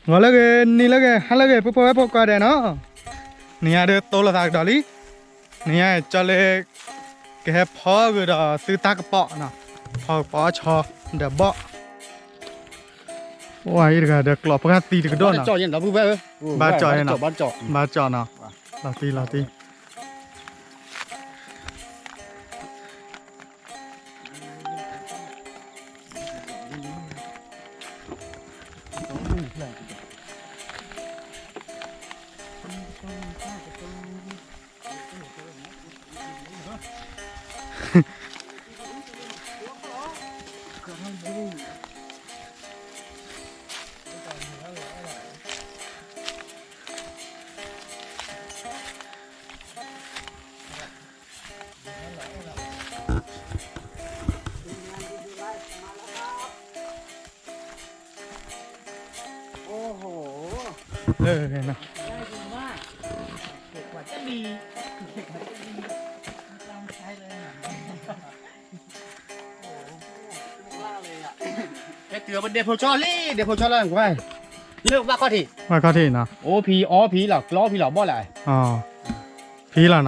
ဂီၤလၢအဂ့ၤ နံၤလၢအဂ့ၤ ဟါလၢအဂ့ၤ ဖိဖိဝဲၢ်ဖိကိးဂၤဒဲးနီၤ, နံၤညါဒီးတိလီၤသးကဒီးလံ, နံၤညါကၠီလ့ ကဟဲဖီဂ့ၤဒီးသုတၢ်ကပီၤနီၤ, ဖီကပီၤအီၣ်ဆီဒီးဘီၣ်, အိၣ်အံၤတဂၤဒီးကျိးပှၢ်သံတကဒိၣ်နီၤ, ဘၣ်ကၠီနီၤ, ဘၣ်ကၠီနီၤ, လီၤတံၢ်လီၤတံၢ် ဒဲဖိဆီလံ ဒဲဖိဆီလံ လၢဘၣ်ခီၣ်ထံး ဘၣ်ခီၣ်ထံးနီၤ, အိၣ်ဖံးအီဖံးလီၤ ကျီဖံးလီၤဘီၣ်လၢ ဖံးလီၤနီၤ, န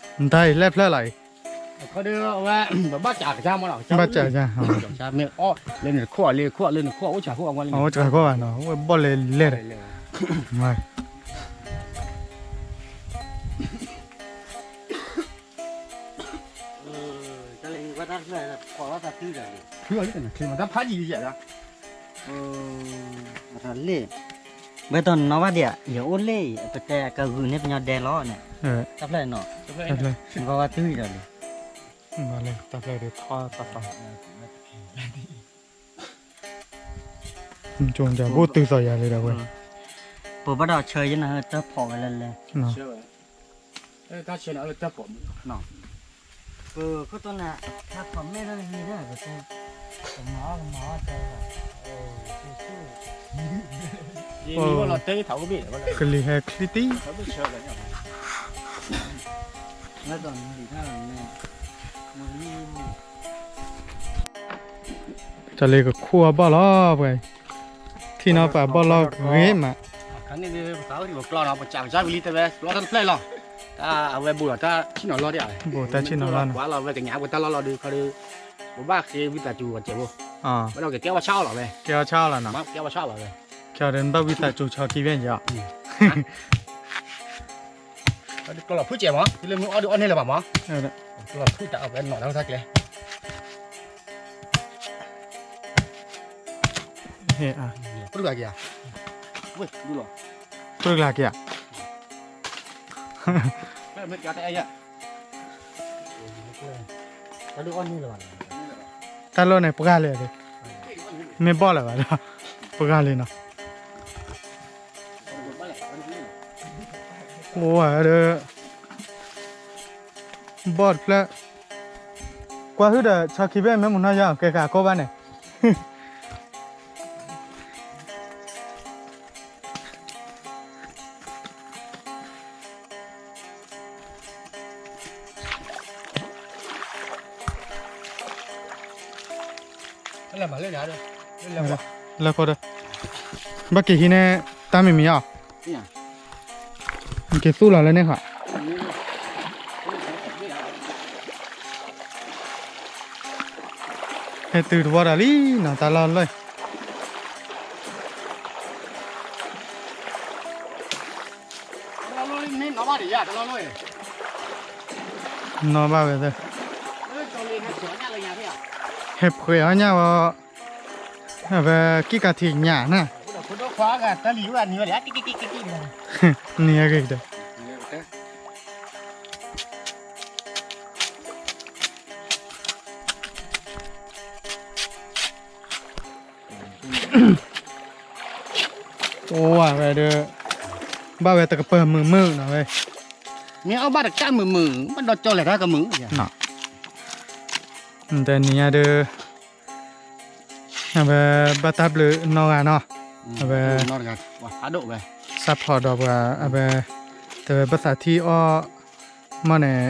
တၢ်အံၤလဲၣ်ဖျၢၣ်လီၤအံၤ, ခီဒီးအဝဲ ဘၣ်စးကစၢ်မးလီၤ, ဘၣ်စးကစၢ်, မ့ၢ်အီၣ်လၢနခိၣ်လၢခိၣ်လၢနခိၣ် အိၣ်စးခိၣ်အဝဲလၢ အိၣ်စးခိၣ်ဘၣ်နီၤ, အိၣ်ဘီၣ်လဲၤလဲၤဒီး ဖုအီၤလံတနၤချ့မး တၢ်ဖးယံာ်ယံာ်လီၤ, လ့ၣ်, ဝဲဒီးနီၢ်ဘၣ်ဒံးဧါ ယအိၣ်လ့ၣ်အံၤ ပတဲကဂုာ်န့ၢ်ပညီဒဲလီၤန့ၣ်, တၢ်ဖျၢၣ်နီၤ, ဂီၤဝါတုၤအံၤဒီးလံ, တၢ်ဖျၢၣ်ဒီးထီတၢ်ဖး, ကၠိဘိၣ်တုၤသီၣ်ယၤလံဒီးဝဲ, ပဘၣ်ဒီးဆၢယဲၢ်နၤ တၢ်ဖီၣ်ဝဲလဲၣ်လဲၣ် တၢ်ဆၢန့ၣ် အလၢတၢ်ဖီၣ်မး, ပခိၣ်တီနၤ တၢ်ဖီၣ်မ့ၢ်လၢဟံၣ်ဒၣ် ပကမၤအီၣ်ကမၤအီၣ်တၢ်, ကလံၤဟဲချံတံၢ်, ကၠီလ့ကခိၣ်အဘီၣ်လီၤပှၤ, ထံၣ်နီၤပှၤဘီၣ်လီၤဂ့ၤမး, ခါန့ၣ်ဒီး ပသးအိၣ်ဒံးပကျီနီၤ ပစးကစၢ်ဝံၤလံတဲဝဲ ကျီတၢ်တဖျၢၣ်လီၤ, တၢ်အဝဲဘူးဒီးတၢ်ဆ့ၣ်နီၤလီၤဒံး, ဘူးတၢ်ဆ့ၣ်နီၤလီၤနီၤ, ပှၤလီၤဝဲကညးပတၢ်လီၢ်လီၤဒုးခီဒီး, ပဘၣ်ဃ့ဝံသးစူၤအီၤစဲးဖိ, ဘၣ်ဒီးကကဲဝဲဆၣ်အီၣ်လီၤဝဲ, ကဲဝဲဆၣ်အီၣ်လီၤနီၤ, ကဲဝဲဆၣ်အီၣ်လီၤဝဲ, ကဲဒီးနဘၣ်ဝံသးစူၤဆီခံဖဲန့ၣ်, ကျီလီၤဖုၣ်စဲးမး လၢမုၢ်အီၣ်ဒုးအီၣ်န့ၢ်လၢၤဘၣ်မး, ကျီလီၤဖုၣ်တၢ်အီၣ်ဝဲနီၤတၢ်ဝဲတၢ်ကျဲ ပှၤက့ၤဧါ, ပှၤက့ၤဧါ, တၢ်လီၢ်န့ၣ် ပှၤလၢာ်, မ့ၢ်ဘီၣ်လၢၤဘၣ်ဒီး, ပှၤလၢာ်နီၤ, အိၣ်ဝဲဒီး ဘီၣ်တဖျၢၣ်, ကွၢ်ဟုၣ်ဒီး ဆီခံဖဲမ့ၢ်မုၢ်နီၢ်ယါ ကဲဃာ်ခိၣ်ဘၣ်န့ၣ်, လၢခိၣ်ဒီး, ဘၣ်က့ၤဟံးန့ၢ် တၢ်မံၤမံၤအီၤ, က့ၤသူၣ်လီၤလၢန့ၣ်ဃီ, ဟဲတုၤတဝီဒီးလံနီၤ တၢ်လီၢ်လၢ နီၢ်ဘၣ်ဝဲသ့ၣ်, ဟဲဖှဲးအီၣ်ညၣ်ဝဲ, အဝဲကံၣ်ကးထံးညၣ်နၤ, နံၤအဂ့ၤဒီး အိၣ်ဝဲဒီး ဘၣ်ဝဲတကပၤမုာ်မုာ်နီၤဝဲ, မ့ၢ်အီၣ်ဘၣ်တကးမုာ်မုာ် ဘၣ်ဒီးကၠီလဲၤတၢ်ကမုာ်, တနံၤညါဒီး အဝဲဘၣ်တၢ်ဘျုးနီၢ်ဂၤနီၤ, အဝဲ စးဖျိးဒီးပှၤ အဝဲ တဝဲဘၣ်သးထံၣ်အီၣ် မ့ၢ်န့ၣ်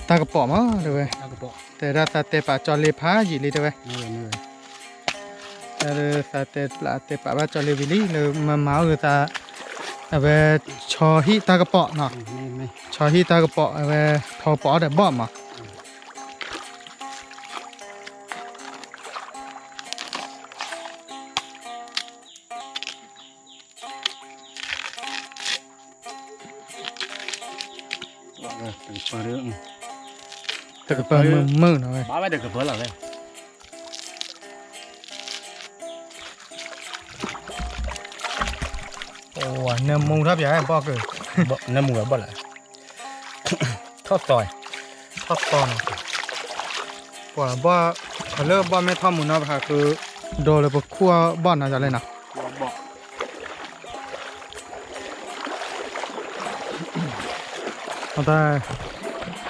တၢ်ကပီၤမး တဝဲ တဲဒၣ်သးတဲပာ်ကၠီလ့ဖးယံာ်လံ တဝဲ မ့ၢ်ဝဲ မ့ၢ်ဝဲ တၢ်သးတဲပျးတဲပာ်ဘၣ်ကၠီလ့ဝံၤလံ လၢမၤမၤအီၣ်ဂ့ၤသး အဝဲ ဆီဟံၣ်တၢ်ကပီၤနီၤ, ဆီဟံၣ်တၢ်ကပီၤ အဝဲဖီပီၤအီၣ်ဒီးဘီၣ်မး. တကပၤမုာ်မုာ်နီၤဝဲ, ဘၣ်ဝဲတကပၤလီၤဝဲ, အိၣ်နၢမူထီၣ်ပၠးဘီၣ်ကၢ, နၢမူဝဲဘီၣ်လၢ ထီၣ်သီ, ထီၣ်သီနီၤ, ပှၤဘီၣ်, ပှၤလၢဘီၣ်မ့ၢ်ထီၣ်မူနီၤ ပဟးဃု ဒိလၢပခူၣ်ဘီၣ်နီၤ ယၤလဲၣ်နီၤ.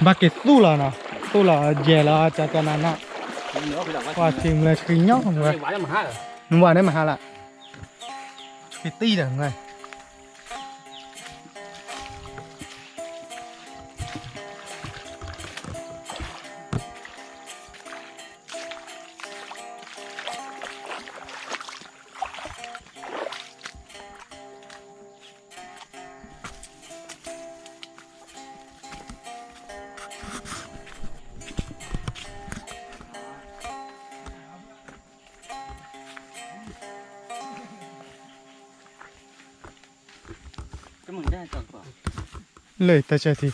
ဘၣ်က့ၤသူၣ်လီၤနီၤ, သူၣ်လီၤယဲၢ်လီၤ ကကနန, ပှၤထံမလၢဆှံညီဝဲ, နဝၤန့ၣ်မဟါလၢ ဆှံတံၢ်ဒီး လၢတၢ်ဆၢထံ,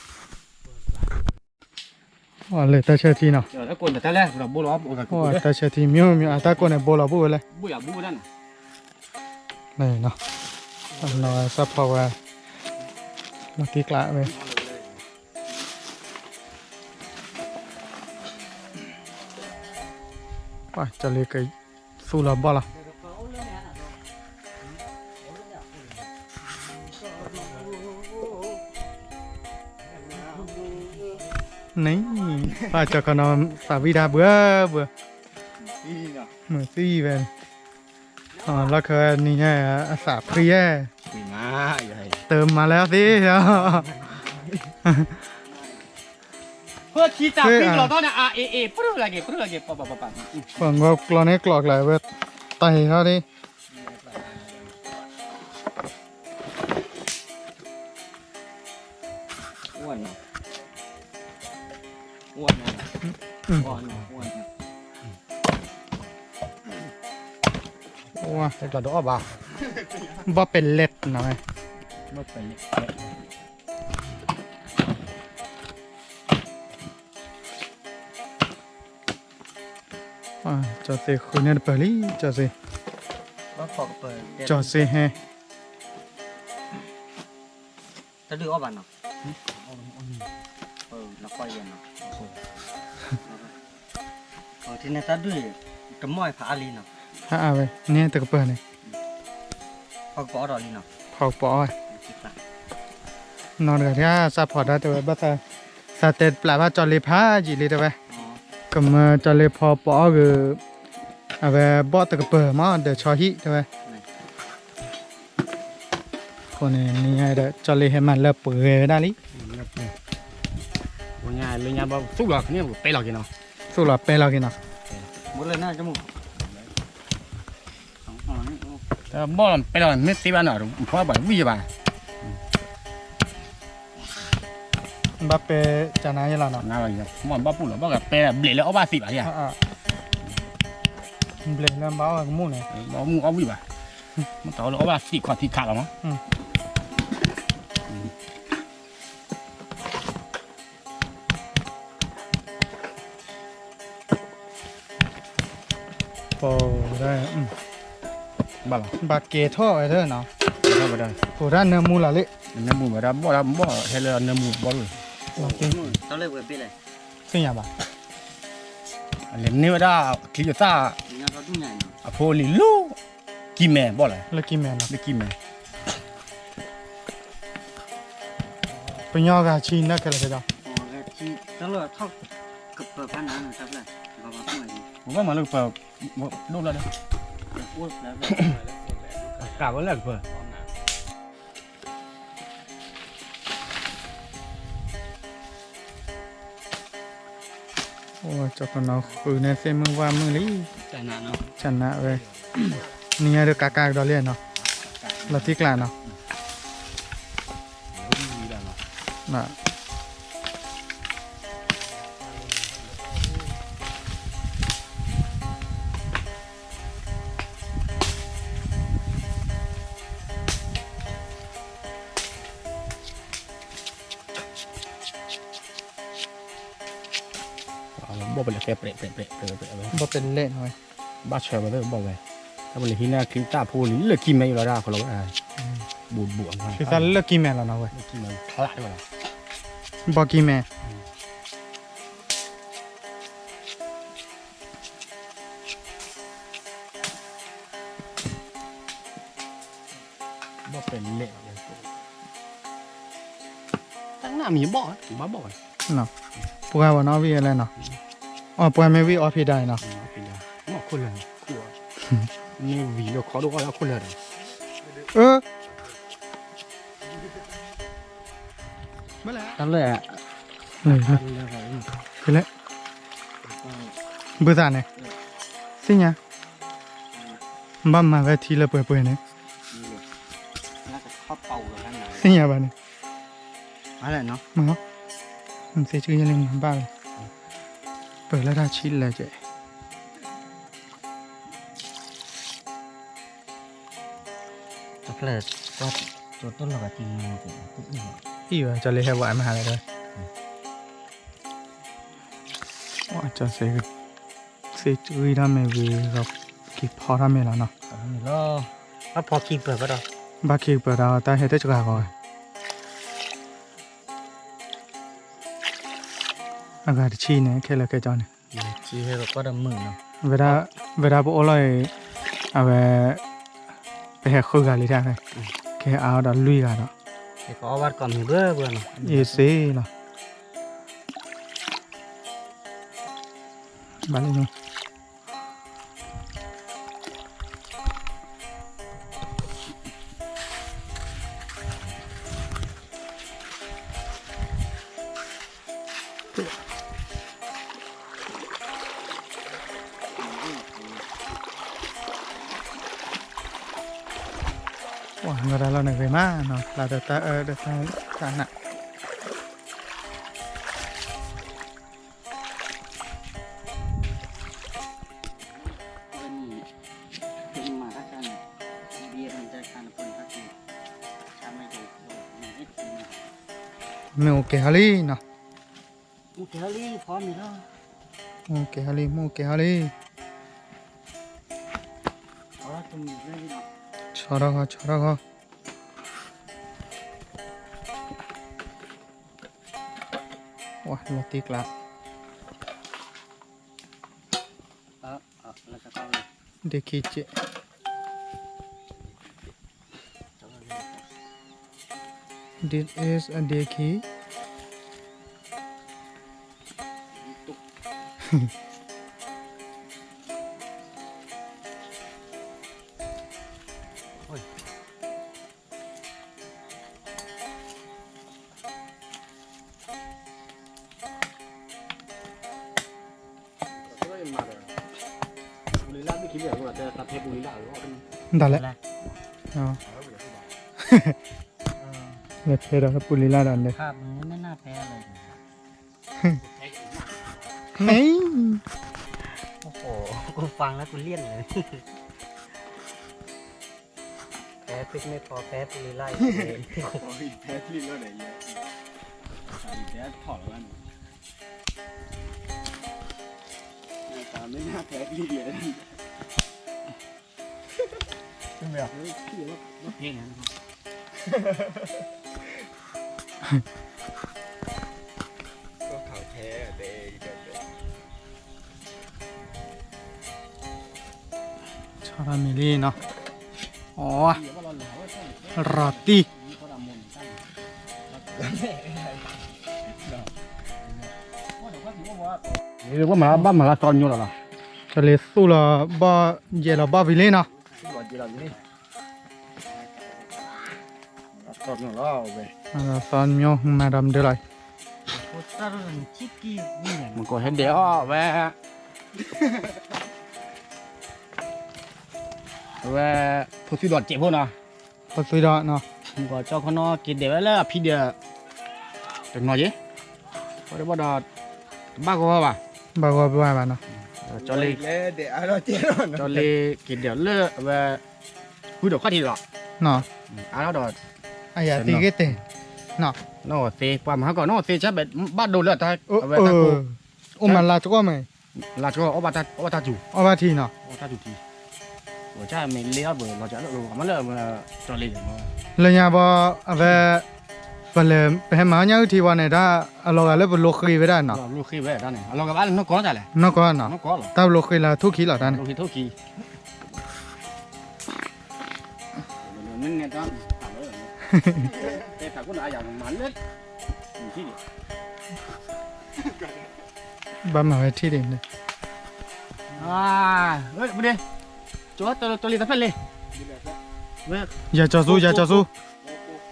လၢတၢ်ဆၢထံနီၤ, တၢ်ဆၢထံမ့ၢ်မ့ၢ်အတၢ်ကိးန့ၣ်ဘိလီၤဘိဝဲလဲၣ်, နီၤ, စၢ်ဖီဝဲ, လီၤတံၢ်ကျးဝဲ ပှၤကၠီလ့ကသူၣ်လီၤဘီၣ်လီၤ, န့ၣ်, ပှၤကၠီခီနီၤ သးဝံၣ်တၢ်ဘှၢဘှၢ, မုာ်သံဝဲ, လီၢ်ခၢနံၤညါ အသးဖှံဧါ, တမၤလၢအသ့လီၤ ပှၤဂီၤကျီန့ၣ်ကျီကျါဝဲ, တၢ်ဟ့ၣ်ထီၣ်ဒ် ဘီၣ်ပဲလဲၣ်နီၤဝဲ, ကၠီသ့ဃုန့ၢ်တပၢၢ်လံ, ကၠီသ့, ကၠီသ့ဟဲ တၢ်ဒုးအီၣ်ဘၣ်နီၤ, ထံန့ၣ်တၢ်ဒုး တမီၢ်ဖးအါလံနီၤ, ဖးအါဝဲန့ၣ်တကပၢၢ်န့ၣ်, ဖီကပီၤအီၣ်ဒီးလံနီၤ, ဖီကပီၤအီၣ်ဝဲ, နီၢ်တဂၤတဂၤ စၢ်ဖီတၢ်တဲဝဲဘၣ်သး, သးတဲပျးဘၣ်ကၠီလ့ဖးယံာ်လံတဲဝဲ, ကမၢကၠီလ့ဖီပီၤအီၣ်ဂ့ၤ, အဝဲဘီၣ်တကပၢၢ်မး ဒီးဆီဟံၣ်တဲဝဲ အဃိန့ၣ် နံၤညါဒီး ကၠီလ့ဟဲမၤလၢပှဲၤဝဲဒၣ်လံ, လၢညါဘီၣ်သူၣ်လီၤန့ၣ် ပဲလီၤက့ၤနီၤ, သူၣ်လီၤပဲလီၤက့ၤနီၤ, ဘီၣ်လီၤပဲလီၤ မ့ၢ်သ့ဘၣ်နီၤ ဖီဘၣ်ဝံၣ်ယဘၣ်, ဘၣ်ပဲကနါယလီၤနီၤ, မ့ၢ်ဘၣ်ပူၣ်လီၤ ဘၣ်ကပဲဘျဲးလၢအီၣ်ဘၣ်သ့ဘၣ်ယါ, ဘျဲးလၢဘၣ်အီၣ်ကမူၣ်န့ၣ်, ဘၣ်မူၣ်အီၣ်ဝံၣ်ဘၣ်, မ့ၢ်တၢ်လၢအီၣ်ဘၣ်သ့ခီၣ်ထံခးလီၤမး ပဒၣ် ဘၣ်ကဲထီၣ်ဝဲဒၣ်နီၤ, ပဒၣ်နၢမူလၢ်လံ, နၢမူဝဲဒၣ်ဘီၣ်ဒၣ်ဘီၣ်ဟဲလၢနၢမူဘီၣ်လံ, သ့ၣ်ညါဘၣ်, လဲၤန့ၢ်ဝဲဒၣ်ချံယသၣ်, အဖိလံၤလူၤ, ကံၢ်မဲာ်ဘီၣ်လဲၣ်, လၢကံၢ်မဲာ်, ပညီဂၤဆံနၢ်ခဲလၢာ်ခဲဒီး, ကပၤဖးနၤနတၢ်ဖျၢၣ်, ပဘၣ်မၤလၢကပၤ, ဒိၣ်လၢ်ဒီး, ကးဝဲလၢကပၤ, အိၣ်ကၠီကနီၤဃုာ်န့ၣ်သ့ၣ်မုၢ်ဝၣ်မုၢ်လံ, ကနးဝဲ နံၤညါဒီးကးကးကဒီးလံနီၤ, လီၤတံၢ်ကျးနီၤ. ဘီၣ်ပလဲၣ်, ဘီၣ်ပလဲၣ်နီၤဝဲ, ဘၣ်ဆၢဝဲဘီၣ်ဝဲ, တၢ်ပလဲၤဟံးန့ၢ်ချံတၢ်ဖိလံ လၢကံၢ်မဲအံၤလီၤဒၣ် ခီလီၤဝဲ, ဘူးဘူးအမါ ချံသၣ်လၢကံၢ်မဲလီၤနီၤဝဲ, ဘီၣ်ကံၢ်မဲ, ဘီၣ်ပလဲၣ်, တၢ်နၢ်မံၤဘီၣ်, ဘၣ်ဘီၣ်ဝဲ, ပှၤဘၣ်နီၤ ဝံၣ်အလဲၣ်နီၤ, အီၣ်ပှၤမ့ၢ်ဝံၣ်အီဖံးဒၣ်အံၤနီၤ, မ့ၢ်ခိၣ်လၢာ်, မ့ၢ်ဝံၤလၢခီဒိၣ်အီၣ်လၢခိၣ်လၢာ်ဒီး, အၢ တၢ်လၢ ဖဲလဲၣ်, ဘုသးန့ၣ်, သ့ၣ်ညါ, ဘၣ်မၤဝဲထံလၢပှဲၤပှဲၤန့ၣ်, သ့ၣ်ညါဘၣ်န့ၣ်, မ့ၢ်, သ့ၣ်ကယဲၢ်လံမၤဘၣ်ဝဲ, ပၢၤလၢတၢ်ဆံးလဲၣ်ကဲး တဖျၢၣ်, အံၤဝဲ ကၠီလ့ဟဲဝဲမဟါလၢၤ, ကၠီစ့, စ့ဂံၢ်ထီၣ်မ့ၢ်ဝံၤ, က့ၤဖီထီၣ်မ့ၢ်လီၤနီၤ, ဘၣ်ဖီခံပၢၢ်ဒီး, ဘၣ်ခံပၢၢ်ဒီး တၢ်ဟဲတစှၤဃီဝဲ အဂၤတဆံန့ၣ် ခဲလၢာ်ခဲဆ့န့ၣ်, ဝဲဒၣ်, ဝဲဒၣ်ပအိၣ်လီၤအံၤ, အဝဲ, ပဟဲဃုဂၤလံတၢ်, ကဟဲအါအီၤဒီးလွံၢ်ဂၤဒီး, ယစ့လီၤ, ဘၣ်လၢ ပှၤမၤတၢ်လီၢ်န့ၣ်ဂ့ၤမးနီၤ, ဖျါဒီးတၢ်အၢဒီးတၢ်နး မ့ၢ်အိၣ်ကဲၤဟီလံနီၤ, အိၣ်ကဲၤဟီလံ, မ့ၢ်အိၣ်ကဲၤဟီလံ, ဆီထီၣ်ဃီ ဆီထီၣ်ဃီ, ဝါ လီၤတံၢ်ကျါ, ဒ့ခံကဲး, this is a ဒ့ခံ. ဒၣ်လဲၣ်, လဲၤဖဲဒီးပူၤလံၤလၢ်ဒီးလဲၤ, မ့ၢ်, ဖဲပူၤလံၤလၢ်, ဖဲပူၤလံၤလၢ်, ဖဲပူၤလံၤလၢ်, မ့ၢ်ဖဲပူၤလံၤလၢ်, ဆီထီၣ်မ့ၢ်လံနီၤ, အိ, ရီၤတံၢ်, ဘၣ်မၤလၢသီညိလီၤလီၤ, တလ့သူၣ်လီၤဘီၣ်, ယဲၢ်လီၤဘီၣ်ဝံၤလံနီၤ. သီမျိုးမၤဒီးမဒုလီၤ, မကဟဲဒဲးအီၣ်ဝဲ, အဝဲ ဖိသွံဒီးတစဲးဖိနီၤ, ဖိသွံဒီးနီၤ, ကၠီခီနီၣ်က့ၤဒဲးဝဲလၢအဖံဒဲး တနီၤယဲ, ဘၣ်ဒီး ဘၣ်ဂီၢ်ဘၣ်, ဘၣ်ဂီၢ်ဘၣ်ဘၣ်နီၤ, ကၠီလ့ ကၠီလ့က့ၤဒဲးလၢအဝဲ ဃုဒီးခီၣ်ထံးလီၤ, အါထီၣ်ဒီး အယၤသံဂ့ၤတဲာ်, နီၢ်ဂီၤသ့ ပှၤမၤဟါကီး နီၢ်ဂီၤသ့ ဘၣ်ဒိလၢအဝဲတၢ်ကိၢ်, အိၣ်မးလါတကီၢ်မး, လါတကီၢ် အီၣ်ဘၣ်တၢ်စူၤ, အီၣ်ဘၣ်ထံနီၤ, အီၣ်ဘၣ်တၢ်စူၤထံ, မ့ၢ်လ့အီၣ်ပှဲၤလီၤကမၣ်လၢအဝဲ ကၠီလ့ လၢညါဘီ အဝဲ ပလဲၤ ပဟဲမၤအီၣ်ညၣ်အုၣ်ထံဝဲန့ၣ် တၢ်အလီၤဂာ်လၢပလိဃ့ဝဲဒၣ်နီၤ, အလီၤဂာ်ဘၣ်လၢနီၢ်ကီၢ်တၢ်လဲၣ်, နီၢ်ကီၢ်နီၤ, တၢ်ပလိဃ့လၢထူၣ်ခံလီၤတၢ်န့ၣ် ဘၣ်မၤဝဲထံၣ်ဒံးန့ၣ်, ကၠီတလီၤတလီၤသဖျၢၣ်လံ, ယၤကၠီဆူ ယၤကၠီဆူ,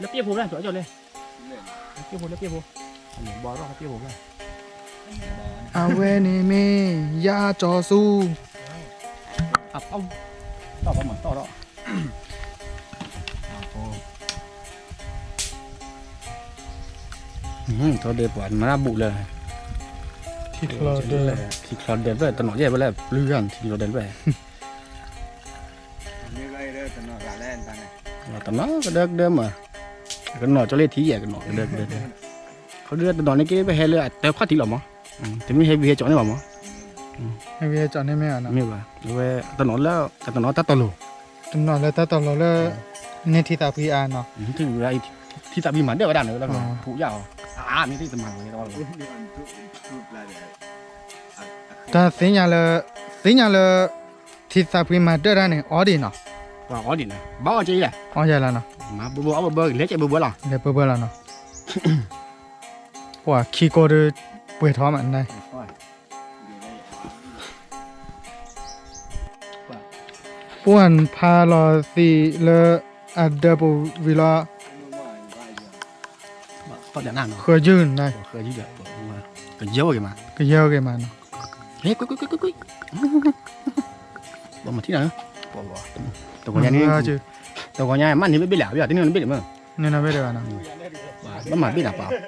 လၢပျဲၢ်ဖိဖျၢၣ် ကၠီလံ, လၢပျဲၢ်ဖိ လၢပျဲၢ်ဖိ, ဘီထီၣ်လၢပျဲၢ်ဖိဖျၢၣ်, အဝဲန့ၣ်မ့ၢ် ယၤကၠီဆူ အပီ, တီၢ်ပီမၤတီၢ်ထီၣ်, ထီၣ်ဒဲးပှၤမၤတၢ်ဘူးလၢ ထံချီဒဲး, ထံချီဒဲးဖျၢၣ် တနီၤယဲၢ်ဖဲလဲၣ် ပျုၢ်ဂၤ ထံချီဒဲးဖျၢၣ်, တနီၤကဒၢကဒၢမး, ကနီၤကၠီလ့ထံယဲၢ် ကနီၤကဒၢကဒၢ, ခီဒုတနီၤန့ၣ်က့ ပဟဲလၢအတၢ်ခီၣ်ထံးလီၤမး, တမ့ၢ်ဟဲဝံဟဲကၠီန့ၣ်ဘၣ်မး, ဟဲဝံဟဲကၠီန့ၣ်မ့ၢ်ဘၣ်နီၤ, မ့ၢ်ဘၣ်, အဝဲတနီၤလၢ တနီၤတၢ်တီၤလိၤ, တနီၤလၢတၢ်တီၤလိၤလၢ န့ၢ်ထံသးဖှံအါနီၤ, ထံသးဖှံမၤဒၢၣ်ဝဲဒၣ်န့ၣ် လၢဖူးယၣ်အီၤ, အါမ့ၢ်သ့ၣ်တမၤဝဲ, တၢ်သ့ၣ်ညါလၢ သ့ၣ်ညါလၢ ထံသးဖှံမၤဒၢၣ်တၢ်န့ၣ် အီဒံးနီၤ, ပှၤအီဒံးနီၤ ဘၣ်အီက့လဲၣ်, အီယၤလီၤနီၤ, မၤဘၢဘၢအီဘၢဘၢ လဲၤကဲဘၢဘၢလီၤ, လဲၤဘၢဘၢလီၤနီၤ, ပှၤခံကိးဒီး ပှဲၤထီၣ်မးန့ၣ်, ပှၤဖးလီၤသံးလၢအဒၢပူၤဝံၤလီၤ, ဃၢယုၢ်န့ၣ်, ကယၢဂ့ၤမး, ကယၢဂ့ၤမးနီၤ, ပမၤထံၣ်နၤ, တဂီၤညါန့ၣ် တဂီၤညါမ့ၢ်န့ၢ်ဘ့ၣ်ဘ့ၣ်လဲၣ် တန့ၢ်ဘ့ၣ်လဲၣ်မး, န့ၢ်ဘ့ၣ်တဘၣ်နီၤ, ဘၣ်မၤဘ့ၣ်နၤပှၤ,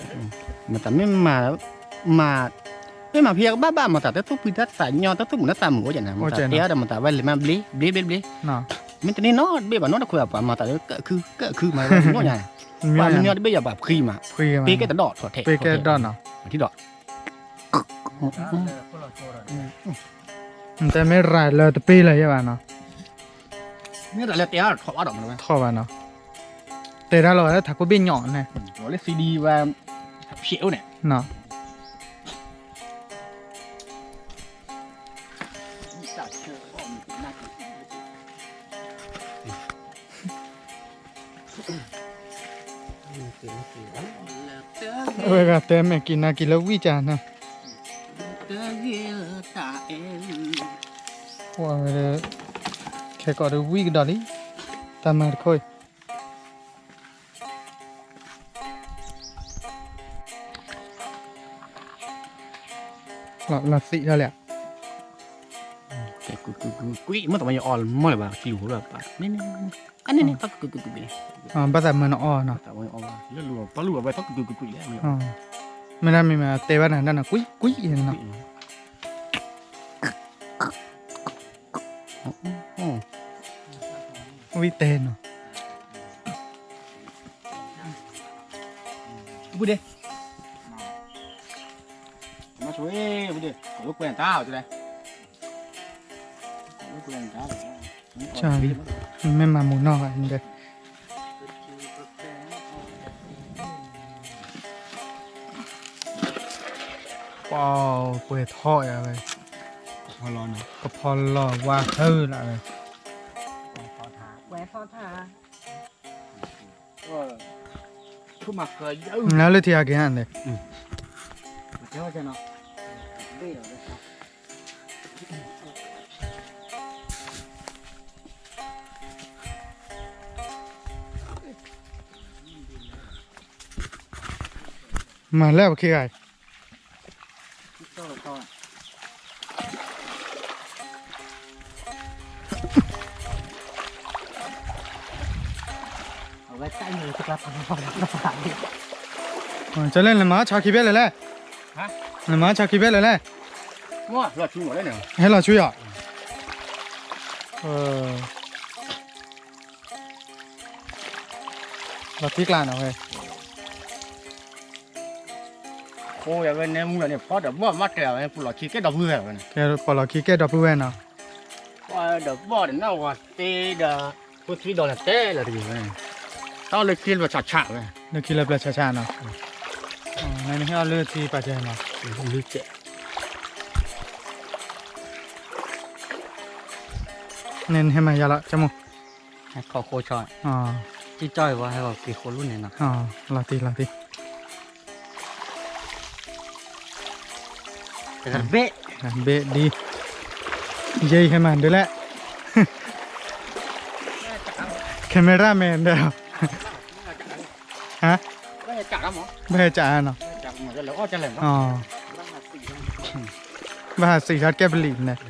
မတၤမ့ၢ်မၤ မၤ မ့ၢ်မၤဖံးကဘၣ်ဘၣ် မၤသးတသူၣ်ဖှံတၢ်သးညီ တသူၣ်မုာ်တၢ်သးမုာ်အိၣ်ကဲန့ၣ် မတၤတဲအီၤဒီး မတၤဝဲလဲၤမးဘျ့ဘျ့ဘျ့ဘျ့, မ့ၢ်တန့ၢ်နီတဘ့ၣ်ဘၣ် နီတခိၣ်ဘၣ် ပှၤမၤသးလၢကၢၣ်ခုကၢၣ်ခု မၤသးညီညါ, ပှၤမ့ၢ်ညီတဘ့ၣ်ယၤပှၤဖှံမး, ပ့ကဲတဒီးထီၣ်ထဲး ပ့ကဲတဒီးနီၤ, ထံဒီး တဲမ့ၢ်ရၤလၢတပ့ၢ်လၢၤယဲဘၣ်နီၤ, မ့ၢ်ရၤလၢတဲအါထီၣ်ဘၣ်ဒီး ထီၣ်ဘၣ်နီၤ, တဲတၢ်လီၤဝဲလၢထးခိၣ်ဘ့ၣ်ညိးန့ၣ်, လၢသံဒံးဝဲ ဖျဲးအိၣ်န့ၣ်, အဝဲဂၤတဲမဲာ်က့ၤနၤက့ၤလၢဝံၣ်ကၢ်န့ၣ်, ခဲကိးဒီးဝံၣ်ကဒီးလံ, တၢ်မၤတခိၣ်အံၤ လီၤသံးထီၣ်လဲၣ်, ကွံာ်ကွံာ်ကွံာ်ကွံာ် မ့ၢ်တမ့ၢ်ယအီၣ်မ့ၢ်လၢၤဘၣ် ကံၣ်ဟူလၢၤဘၣ်, န့ၣ်န့ၣ်န့ၣ် ကွံာ်ကွံာ်ကွံာ်ကွံာ်န့ၣ်, ဘၣ်သးမၢနအီၣ်နီၤ, ပှၤလူၤဝဲကွံာ်ကွံာ်ကွံာ်လဲၣ်, မ့ၢ်ဒၣ်မ့ၢ်မ့ၢ်တဲဘၣ်နၤဒၣ်နၤ ကွံာ်ကွံာ်န့ၣ်နီၤ, ဝံၣ်တဲနီၤ, ပုၢ်ဒ့, မဆိ ပုၢ်ဒ့ ကိးလၢကွဲးနတၢ်အီၤတဲလဲၣ်, ကိးလၢကွဲးနတၢ်အီၤ, မ့ၢ်မၤမူနီၢ်ဂၤဒဲး, ပှၤပှဲၤထီၣ်ယၤဝဲ, ကဖီလီၤဝါဟုလၢဝဲ, ပှဲၤထီၣ်ထါ နလၢထံအက့ၤဟဲန့ၣ်, မၤလၢပခ့ဂၤအံၤ, တၢ်လီၤတၢ်လီၤ, ကလဲၣ် နမၤဆီခံဖဲလဲၣ်လဲၣ်, နမၤဆီခံဖဲလဲၣ်လဲၣ်, ဟဲလီၤဆူယီၤ, လီၤထံကျါနီၤဝဲ, ဃိဝဲန့ၣ်မူလီၤန့ၣ် ပီၣ်ဒီးဘီၣ်မးတဲဝဲ ပလီၤခံကဲဒီပုၢ်ဝဲၢ်ဝဲန့ၣ်, ပလီၤခံကဲဒီပုၢ်ဝဲၢ်နီၤ, ပီၣ်ဒီးဘီၣ်ဒီးနီၢ်ဝဲသ့ဒီး ဖိသံဒီးန့ၣ်တဲလီၤတဂ့ၤဝဲန့ၣ်, တၢ်လၢခံလၢပျၢၤဆးဆးဝဲ, လၢခံလၢပျၢၤဆးဆးနီၤ, နဟဲအီၣ်လၢထံပာ်စဲနီၤ, နဟဲမၤယါလီၤ ကမိၣ်, ဟဲခီၣ်ဃိဆီ, ကၠီၣ်အံၤဝဲဟဲဂီၤက့ၤဃိလိၣ်န့ၣ်နီၤ, လီၤတံၢ်လီၤတံၢ် တဘ့ၣ်, ဘ့ၣ်ဒ်, ယဲအံၤဟဲမၤဒ်လဲၣ်, camera man ဒီး, ဘၣ်ဟဲကးနီၤ, ဘၣ်ဟးစံးထီၣ်ကဲပလံးန့ၣ်,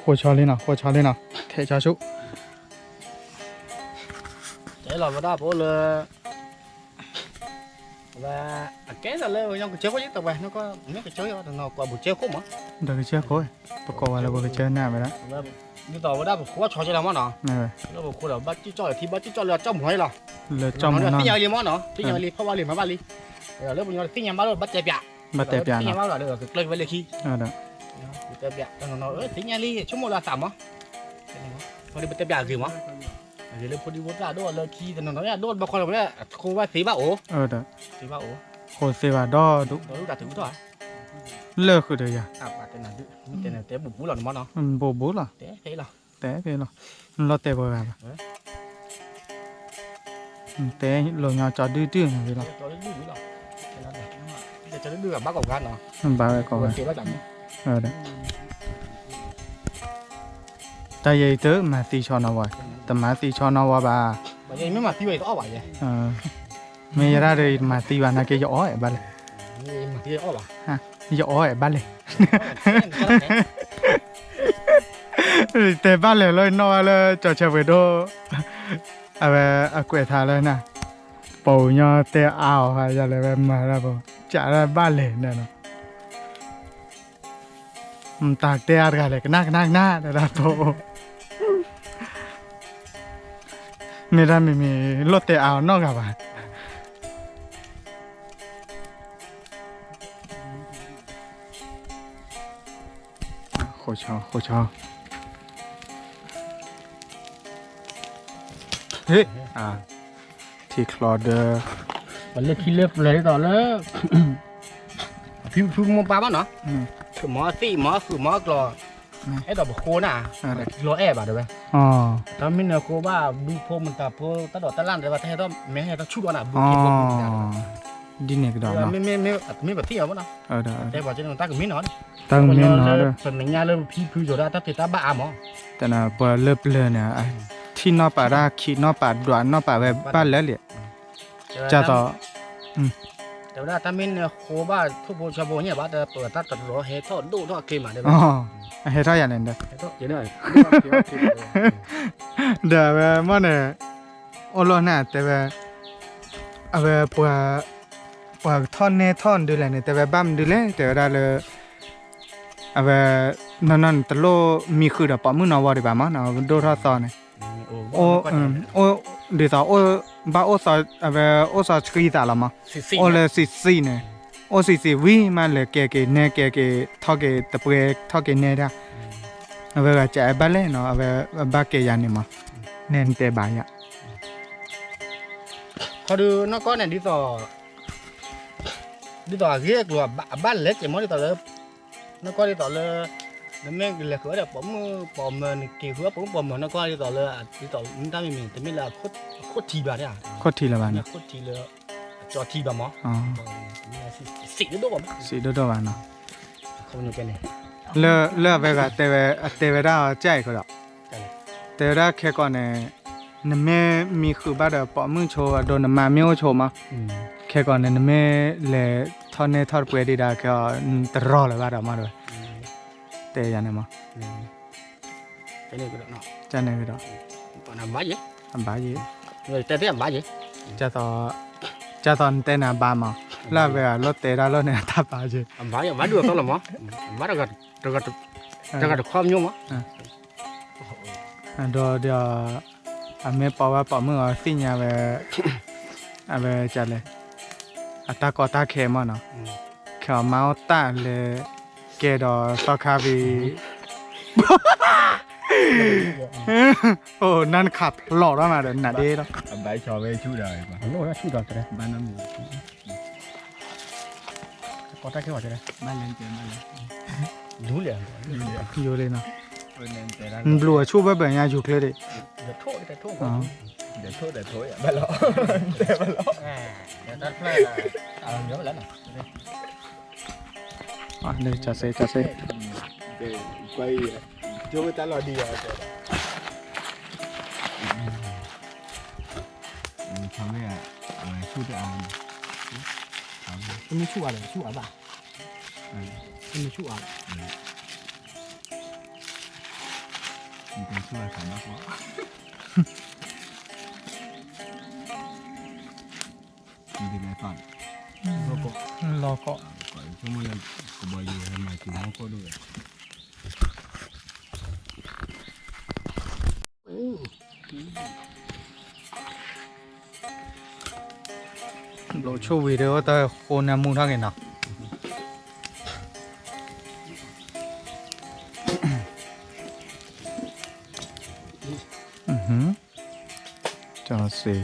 ဃိဆီလံနီၤ ဃိဆီလံနီၤ ထဲးဆီဆူၣ် တဲလီၤဝဲဒၣ်ဖိလၢ ဝဲ အကဲဒၣ်လၢညီကစၢၢ်ခိၣ်ယတဝဲ နကစၢၢ်ယတနီၤ ကိးပူၤကစၢၢ်ခိၣ်မး ဒီးကစၢၢ်ခိၣ် ပကိးဝဲလၢပကစၢၢ်န့ၣ်ဝဲဒၣ် ဒ်သိးဝဲဒၣ်ပဃိဆီကဲလီၤမးနီၤ လၢပဃိဒီးဘၣ်စံၣ်ကၠီၣ်လၢထံ ဘၣ်စံၣ်ကၠီၣ်လၢကၠီၣ်မူၤလီၤ လၢကၠီၣ်မူၤနီၤ သ့ၣ်ညါလံမးနီၤ သ့ၣ်ညါလံ ဖီၣ်ဘၣ်လံ မၤဘၣ်လံ လၢပညီတသ့ၣ်ညါဘၣ်လၢဘၣ်တဲပၠး ဘၣ်တဲပၠးနီၤ သ့ၣ်ညါဘၣ်လၢကျၢၢ်ဝဲလၢခံ တဲပၠးတနီၤနီၤ သ့ၣ်ညါလံ ဆိကမိၣ်လၢအသးမး ဖိဒံပတဲပၠးအဂ့ၤမး အဂ့ၤလၢဖိဒံဖိသၣ်ဒိၣ်လၢခံတနီၤနီၤ အဒိၣ်ဘၣ်ခီလီၤဝဲ အခိဘၣ်သ့ဘၣ်အိၣ် သ့ဘၣ်အိၣ် ခိသ့ဘၣ်ဒီဒူၣ် လၢဃုာ်ဒီးယၤ တဲဘူးဘူးလီၤနမးနီၤ ဘူးဘူးလီၤ တဲဖဲလီၤ တဲဖဲလီၤ လီၤတဲပှၤဂၤဘၣ် တဲလိာ်ညီကၠီဒုၣ်ဒုၣ်န့ၣ်လီၤ ဘၣ်ဝဲကိးဝဲ တၢ်ယဲအံၤတမၤသံဆီနီၤဝဲ တမၤသံဆီနီၤဝဲဘၣ် မ့ၢ်ယဲဒၣ်ဒီးယတမၤသံဘၣ်နာ်က့ ယအီၣ်အဲၣ်ဘၣ်လဲၣ် ယအီၣ်အဲၣ်ဘၣ်လဲၣ် တဲဘၣ်လဲၣ်လီၤ ယနီၣ်ဝဲလၢကၠီဆၢပှ့ၤဒိၣ် အဝဲအကွဲးထါလၢနၤ ပှၤကညီတဲအါအီၤ ယလဲၤဝဲမၤတၢ်ပူၤ ကးဒၣ်ဘၣ်လဲၣ်န့ၣ်လီၤ တၢ်တဲအါတဂၤလဲၣ် ကနၣ်ကနၣ်ကနၣ် တၢ်ဒၣ်ဖိ မ့ၢ်တၢ်မ့မ့ၢ် လိၣ်တဲအါအီၤနီတဂၤဘၣ် ဃိဆီ ဃိဆီ ဟ့ၣ် ထံချီဒီး ပလၢခံလၢပျၢၤဒ်သိးလၢ ဖံဖုမိၢ်ပၢ်ဘၣ်နီၤ မၤသံမၤဃုာ်မၤကျီၤ အဲၣ်ဒိးပဃိနၤ လီၤအဲၣ်ဘၣ်တဲဝဲ တၢ်မ့ၢ်နဃိဘၣ် ဘုဖိမတၤဖိ တၢ်ဒိးတၢ်လၢ်တဲဝဲ တၢ်ဟဲထီၣ်မဲာ်ဟဲထီၣ်ဆူၣ်ဒီးနၤ ဘုဖိမတၤ ဒ်န့ၣ်ကဒီး မ့မ့ၢ်ပသံၣ်အီၤဘၣ်နီၤ တဲပှၤကဲန့ၣ် တၢ်ကမ့ၢ်နီၤ တၢ်ကမ့ၢ်နီၤ ပမဲာ်ညါလၢဖံဖုယိၤဒၣ်တၢ်ဖံးတၢ်ဘၣ်အါမး တနၢ်ပှၤလၢပျၢၤန့ၣ် ထံၣ်နီၣ်ပာ်တၢ်ခံးနီၣ်ပာ်ဒွးနီၣ်ပာ်ဝဲဘၣ်လၢာ်လံ ကၢ်သိး တဲဝဲဒၣ်တၢ်မ့ၢ်နဃိဘၣ်ထိၣ်ဖိဆီဖိညါဘၣ် တၢ်ပၢတၢ်တရီဟဲထီၣ်ဒိၣ်ထီၣ်အချ့မး အဟဲထီၣ်ယၤန့ၣ်ဒီး ဒီးအဝဲမ့ၢ်န့ၣ် အိၣ်လီၤန့ၣ်တဲဝဲ အဝဲပှၤ ပှၤကထီၣ်နဲထီၣ်ဒုးလဲၣ်န့ၣ် တဲဝဲဘၣ်မနုၤလဲၣ် တဲဝဲဒၣ်လၢ အဝဲ နီၢ်နီၢ်န့ၣ် တလိၣ်မံဃုာ်ဒီးပိာ်မုၣ်နီၢ်ဝီဒံးဘၣ်မးနီၤ ဒိၣ်ထီၣ်သီန့ၣ် ဒ်သိး ဘၣ်အိၣ်သီ အဝဲအိၣ်သီဆှံသးလီၤမး အိၣ်လၢစံးစံးန့ၣ် အိၣ်စံးစံးဝံၤမးလဲၤကဲက့ၤနဲကဲက့ၤထီၣ်က့ၤတပှဲၤထီၣ်က့ၤနဲဒၣ် အဝဲဂၤကအဲၣ်ဘၣ်လဲၣ်နီၤ အဝဲဘၣ်ကဲယၤန့ၣ်မး နဲၣ်နတဲဘၣ်ယၤ ခီဒုးနီၢ်ကီၢ်န့ၣ် ဒ်သိး ဒ်သိးအဂ့ၢ်အကျိၤအဘၣ်လဲၤက့ၤမးဒ်သိးလၢ နီၢ်ကီၢ်ဒ်သိးလၢ နမ့ၢ်လဲၤဃုာ်ဝဲဒီးပိာ်မုၣ်ပိာ်မၢၤ နက့ၤဃုာ်ဝဲပိာ်မုၣ်ပိာ်မၢၤနီၢ်ကီၢ်ဒ်သိးလၢ ဒ်သိးမ့ၢ်တၢ်မ့ၢ်မ့ၢ် တမ့ၢ်လၢအခိၣ်ထံးဘၣ်န့ၣ် ခိၣ်ထံးလၢၤဘၣ်န့ၣ် ခိၣ်ထံးလၢ အကၠီထံးဘၣ်မး စံးဒိၣ်ဒိၣ်ဘၣ်မး စံးဒိၣ်ဒိၣ်ဘၣ်နီၤ လၢ လၢအဝဲဂၤတဲဝဲ အတဲဝဲဒၣ်အီၤကၢ်အံၤဃီဒီး တဲဝဲဒၣ်ခဲကီးန့ၣ် နမ့ၢ်မံဃုာ်ဘၣ်ဒီးပိာ်မုၣ်ဆိအဒိ နမါမ့ၢ်အိၣ်ဆိမး ခဲကီးန့ၣ် နမ့ၢ်လဲၤထီၣ်နဲထီၣ်တပှဲၤဒံးဒၣ်ခဲအီၤ နတရီလၢၤဘၣ်ဒီးမးတဲဝဲ တဲယၤန့ၣ်မး ကန့ၣ်ကဒီး, အဘၣ်ယဲ, တဲသ့အဘၣ်ယဲ, ကသိးနတဲန့ၣ်အဘၣ်မး, လၢအဝဲအလီၤတဲာ်တၢ်လီၢ်န့ၣ် အတၢ်ဘၣ်ယဲ, အဘၣ်ယဲ, အဘၣ်ဒုးအသီလီၤမး, တဂၤတခီပညီမး, ဒီးဒီး အမ့ၢ်ပိာ်ဝဲပိာ်မုၣ်အီၤသ့ၣ်ညါဝဲ, အဝဲကလဲၣ်, အတၢ်ကီတၢ်ခဲမးနီၤ, ခဲအီၤမါအိၣ်တၢ်လဲၤကဲဒီးသီခါဖံး, အိၣ်နၢ်နခးဖျိးထီၣ်မးဒီးနဒ့လီၤ, အဘၣ်ဆီဝဲဆူၣ်ဒီး, ဆူၣ်ဒီး, ဘၣ်နမုၢ် ကီတၢ်ခဲဝဲတဲ, ဘၣ်လဲၣ်တဲဘၣ်လဲၣ်, ယူၤလံ, ယူၤလံနီၤ, နဘျုးအဆိၣ်ဘၣ်ဘၣ်ညါယူၤချ့ဒံး, တဲဘၣ်လီၤ, တၢ်စ့တၢ်စ့, တမ့ၢ်ဆူၣ်အါလဲၣ်, ဆူၣ်အါဘၣ်, တမ့ၢ်ဆူၣ်အါလဲၣ်, ဆူၣ်အါဘၣ်, လီၤကီး, ကဘီယူၤဟဲမၤက့ၤမီၢ်ကီၢ်ဒိၣ်ဝဲ ဘျီၣ်ဆိၣ်ဝံၤဒီး တၢ်ဃိန့ၢ်မူထီၣ်က့ၤနီၤ. ကၠီစ့,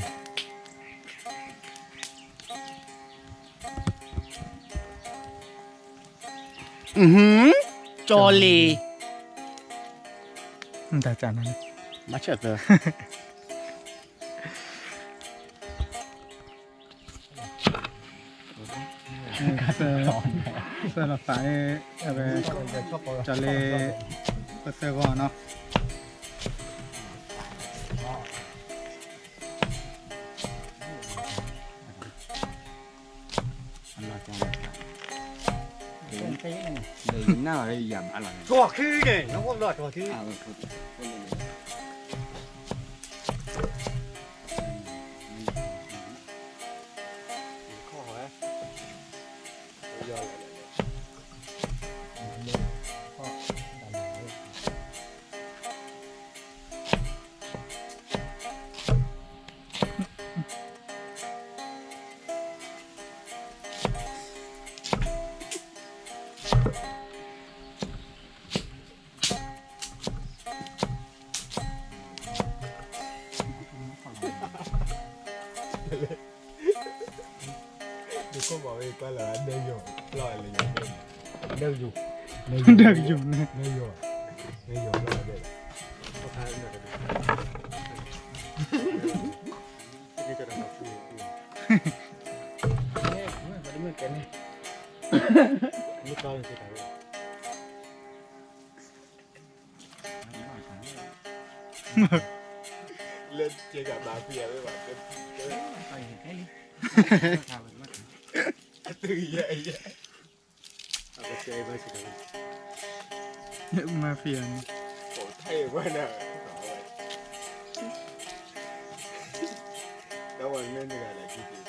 ကၠီလ့ၤ, တၢ်ကၢ်န့ၣ်, ဘၣ်ဆၣ်သၢ သၢလီၤသး, ကၠီလ့ၤ, ပသၢဂီၤနီၤ. တြီၤခံန့ၣ်, နအိၣ်ဘျီတြီၤခံ, ဒၢကယူၤ, ဒၢကယူၤန့ၣ်, လၢကဲကဘၣ်ဖံးအဝဲဘၣ်, အတုယဲယဲ, မၤဖံးအန့ၣ်, တၢ်ဝဲမ့ၢ်တဂၤလဲၣ်, ကၢ်ဒီး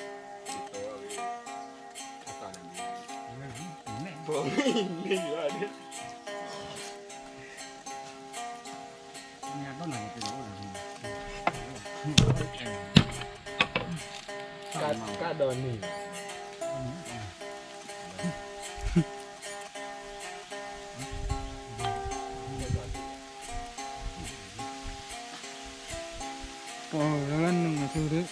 န့ၣ်, ပှၤလၢနုာ်မၤထူဒၣ်,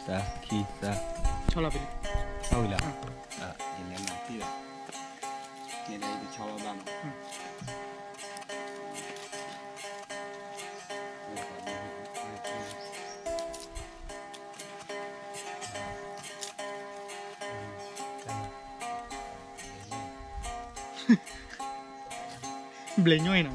သၢ, ခံ, သၢ. ဆီလီၤပလံ, ဆီဝံၤလီၤ, ယလဲၤနၤသံလီၤ, န့ၣ်ဒီးယတဆီလီၤဘၣ်နီၤ. ဘျဲၣ်ညွဲၣ်နီၤ.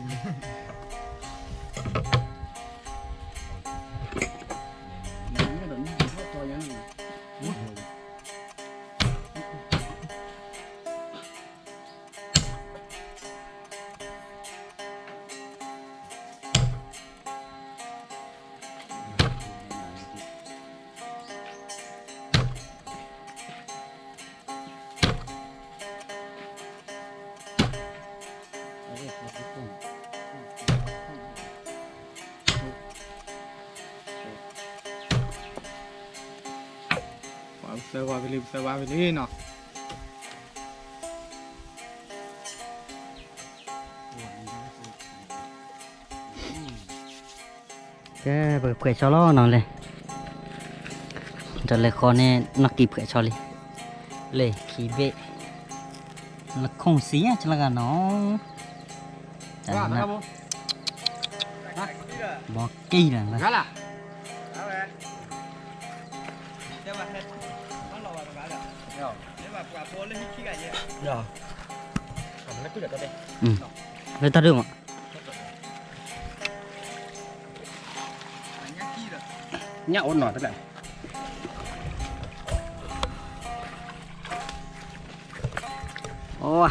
ပသၢဝါဖဲလံ ပသၢဝါဖဲလံနီၤ. ကဲ ပကဖှဲးဆီလီၤနီၤလဲၣ်, ဒီးလဲၤဃီန့ၣ် နီၢ်ကံဖှဲးဆီလံ, လၢခံဘ့ၣ်, နခိၣ်စံယါကလဂၤနီၤ, ဘီက့ၢ်လၢ လၢတၢ်ဒိၣ်မး, ညၣ်အိၣ်နီၤတလဲၣ်, အိၣ်,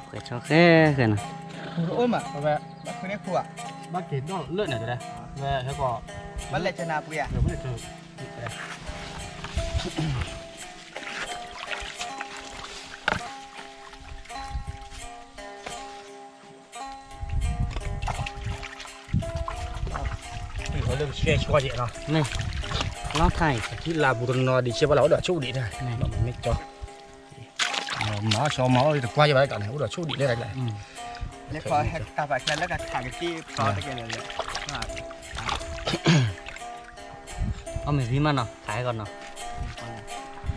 ဖှဲးဆီဃဲဃဲနီၤ, အိၣ်မး, ဘၣ်က့ၤဒီၣ်လၢန့ၣ်တလဲၣ်, ဝဲဟဲကီး, ဘၣ်လဲၤကနၣ်ပှ့ၤဧါ. လၢကဆှဲဆီယဲၢ်နီၤ, လီၤထါအံၤ ထံလၢပူၤတနီၤဒံးဆဲးဘၣ်လၢအိၣ်ဒီးဆိၣ်ဒံးတၢ်, မ့ၢ်ကၠီ, မၤဆီမၤအီၣ်တကွၢ်ယဲၢ်ဘၣ်တၢ်န့ၣ် အိၣ်ဒီးဆိၣ်ဒံးလၢတၢ်ကျါ, လၢကခးက့ၤလၢကခးက့ၤတကဲလၢ, အီၣ်မ့ၢ်ဝံၤမးနီၤ ခးဟဲကီးနီၤ,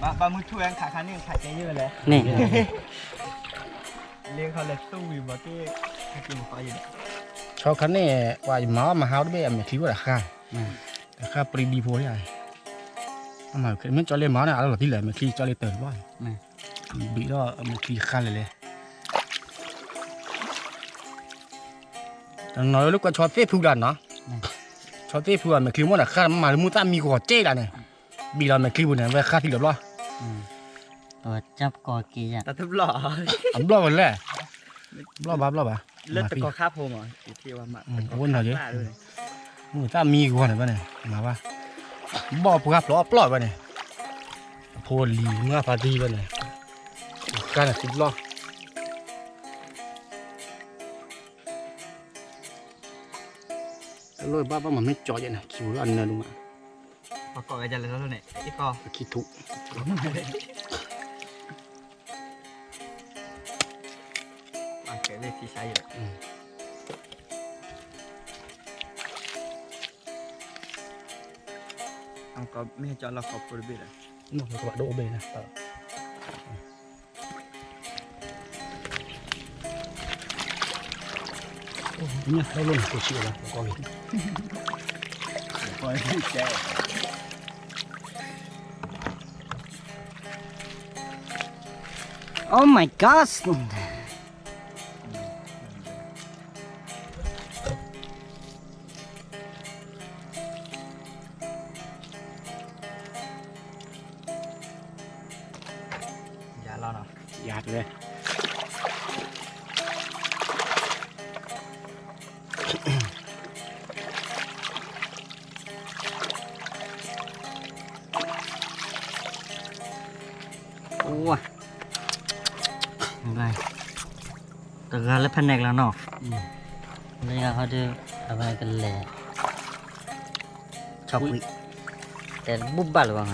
ဘၣ်မုၢ်ထူၣ်ဝဲခးခါန့ၣ်ခးကဲယဲၢ်ဝဲလဲၣ်, န့ၣ် လၢခီလဲၤသူၣ်ဝံၤဘၣ်က့ၤ, ဆီခါန့ၣ် ပှၤယမၤအီၣ်မၤဟးအိၣ်တဘ့ၣ် အမဲာ်ချံအိၣ်ဒီးဃါ, ဃါပရံဒံဖိန့ၣ်, မ့ၢ်ကၠီလ့မၤအီၣ်န့ၣ် အလီၤတံၢ်လၢမဲာ်ချံ ကၠီလ့တၢ်တဘၣ်, ဘံးဒီးအမဲာ်ချံဃါလဲၣ်လဲၣ်, တနီၤလၢကွၢ်ဆီသ့ၣ်ဖုဒၣ်နီၤ, ဆီသ့ၣ်ဖုအမဲာ်ချံမိၢ်န့ၣ် ဃါမၤလၢမုၢ်သၣ်မံဂီၤကဲဒၣ်န့ၣ်, ဘံးလီၤမဲာ်ချံပူၤန့ၣ် ဝဲဃါသံလီၤဘျီ, အဘျီၣ်ဝဲလဲၣ်, ဘျီၣ်ဘၣ်ဘျီၣ်ဘၣ်, လၢတကီၢ်ခါဖိမး, အိၣ်နီၤယဲ, မုၢ်သၣ်မံဂီၤန့ၣ်ဘၣ်န့ၣ် မၤဘၣ်, ဘီၣ်ပှၢ်ဖျိးအပျီၢ်ဘၣ်န့ၣ်, အဖိလံၤမုၢ်အဖါတံၢ်ဘၣ်န့ၣ်, ဃါန့ၣ်သံဘျီၣ် တလိၣ်ဘၣ်ဘၣ်မၤမ့ၢ်ကၠီယဲၢ်န့ၣ် ခံပူၤလၢအနၢဒိၣ်မး, ပကိးဝဲဒ်လဲၣ်န့ၣ်, ခံထူၣ်, အကဲဝဲခံဆါယဲၢ်, အကမ့ၢ်ကၠီလီၢ်ခီဖိတဘ့ၣ်လီၤ, ကဘၣ်ဒိၣ်အိၣ်ဘ့ၣ်န့ၣ် ညၣ်ဟဲလိာ်န့ၣ် ကိၣ်ဆံးအီၤလီၤ ကိးလံ, Oh my God! ယၤလီၤနီၤ, ယၤတလဲၣ်, အိၣ်ဝါ, တဂၤလၢဖဲနဲၣ်ကလီၤနီၤ, လၢယၤဟီဒီး အဝဲကလဲၤ ဆီကွံာ်, တဲတဘူၣ်ဘၣ်လၢၤဘၣ်,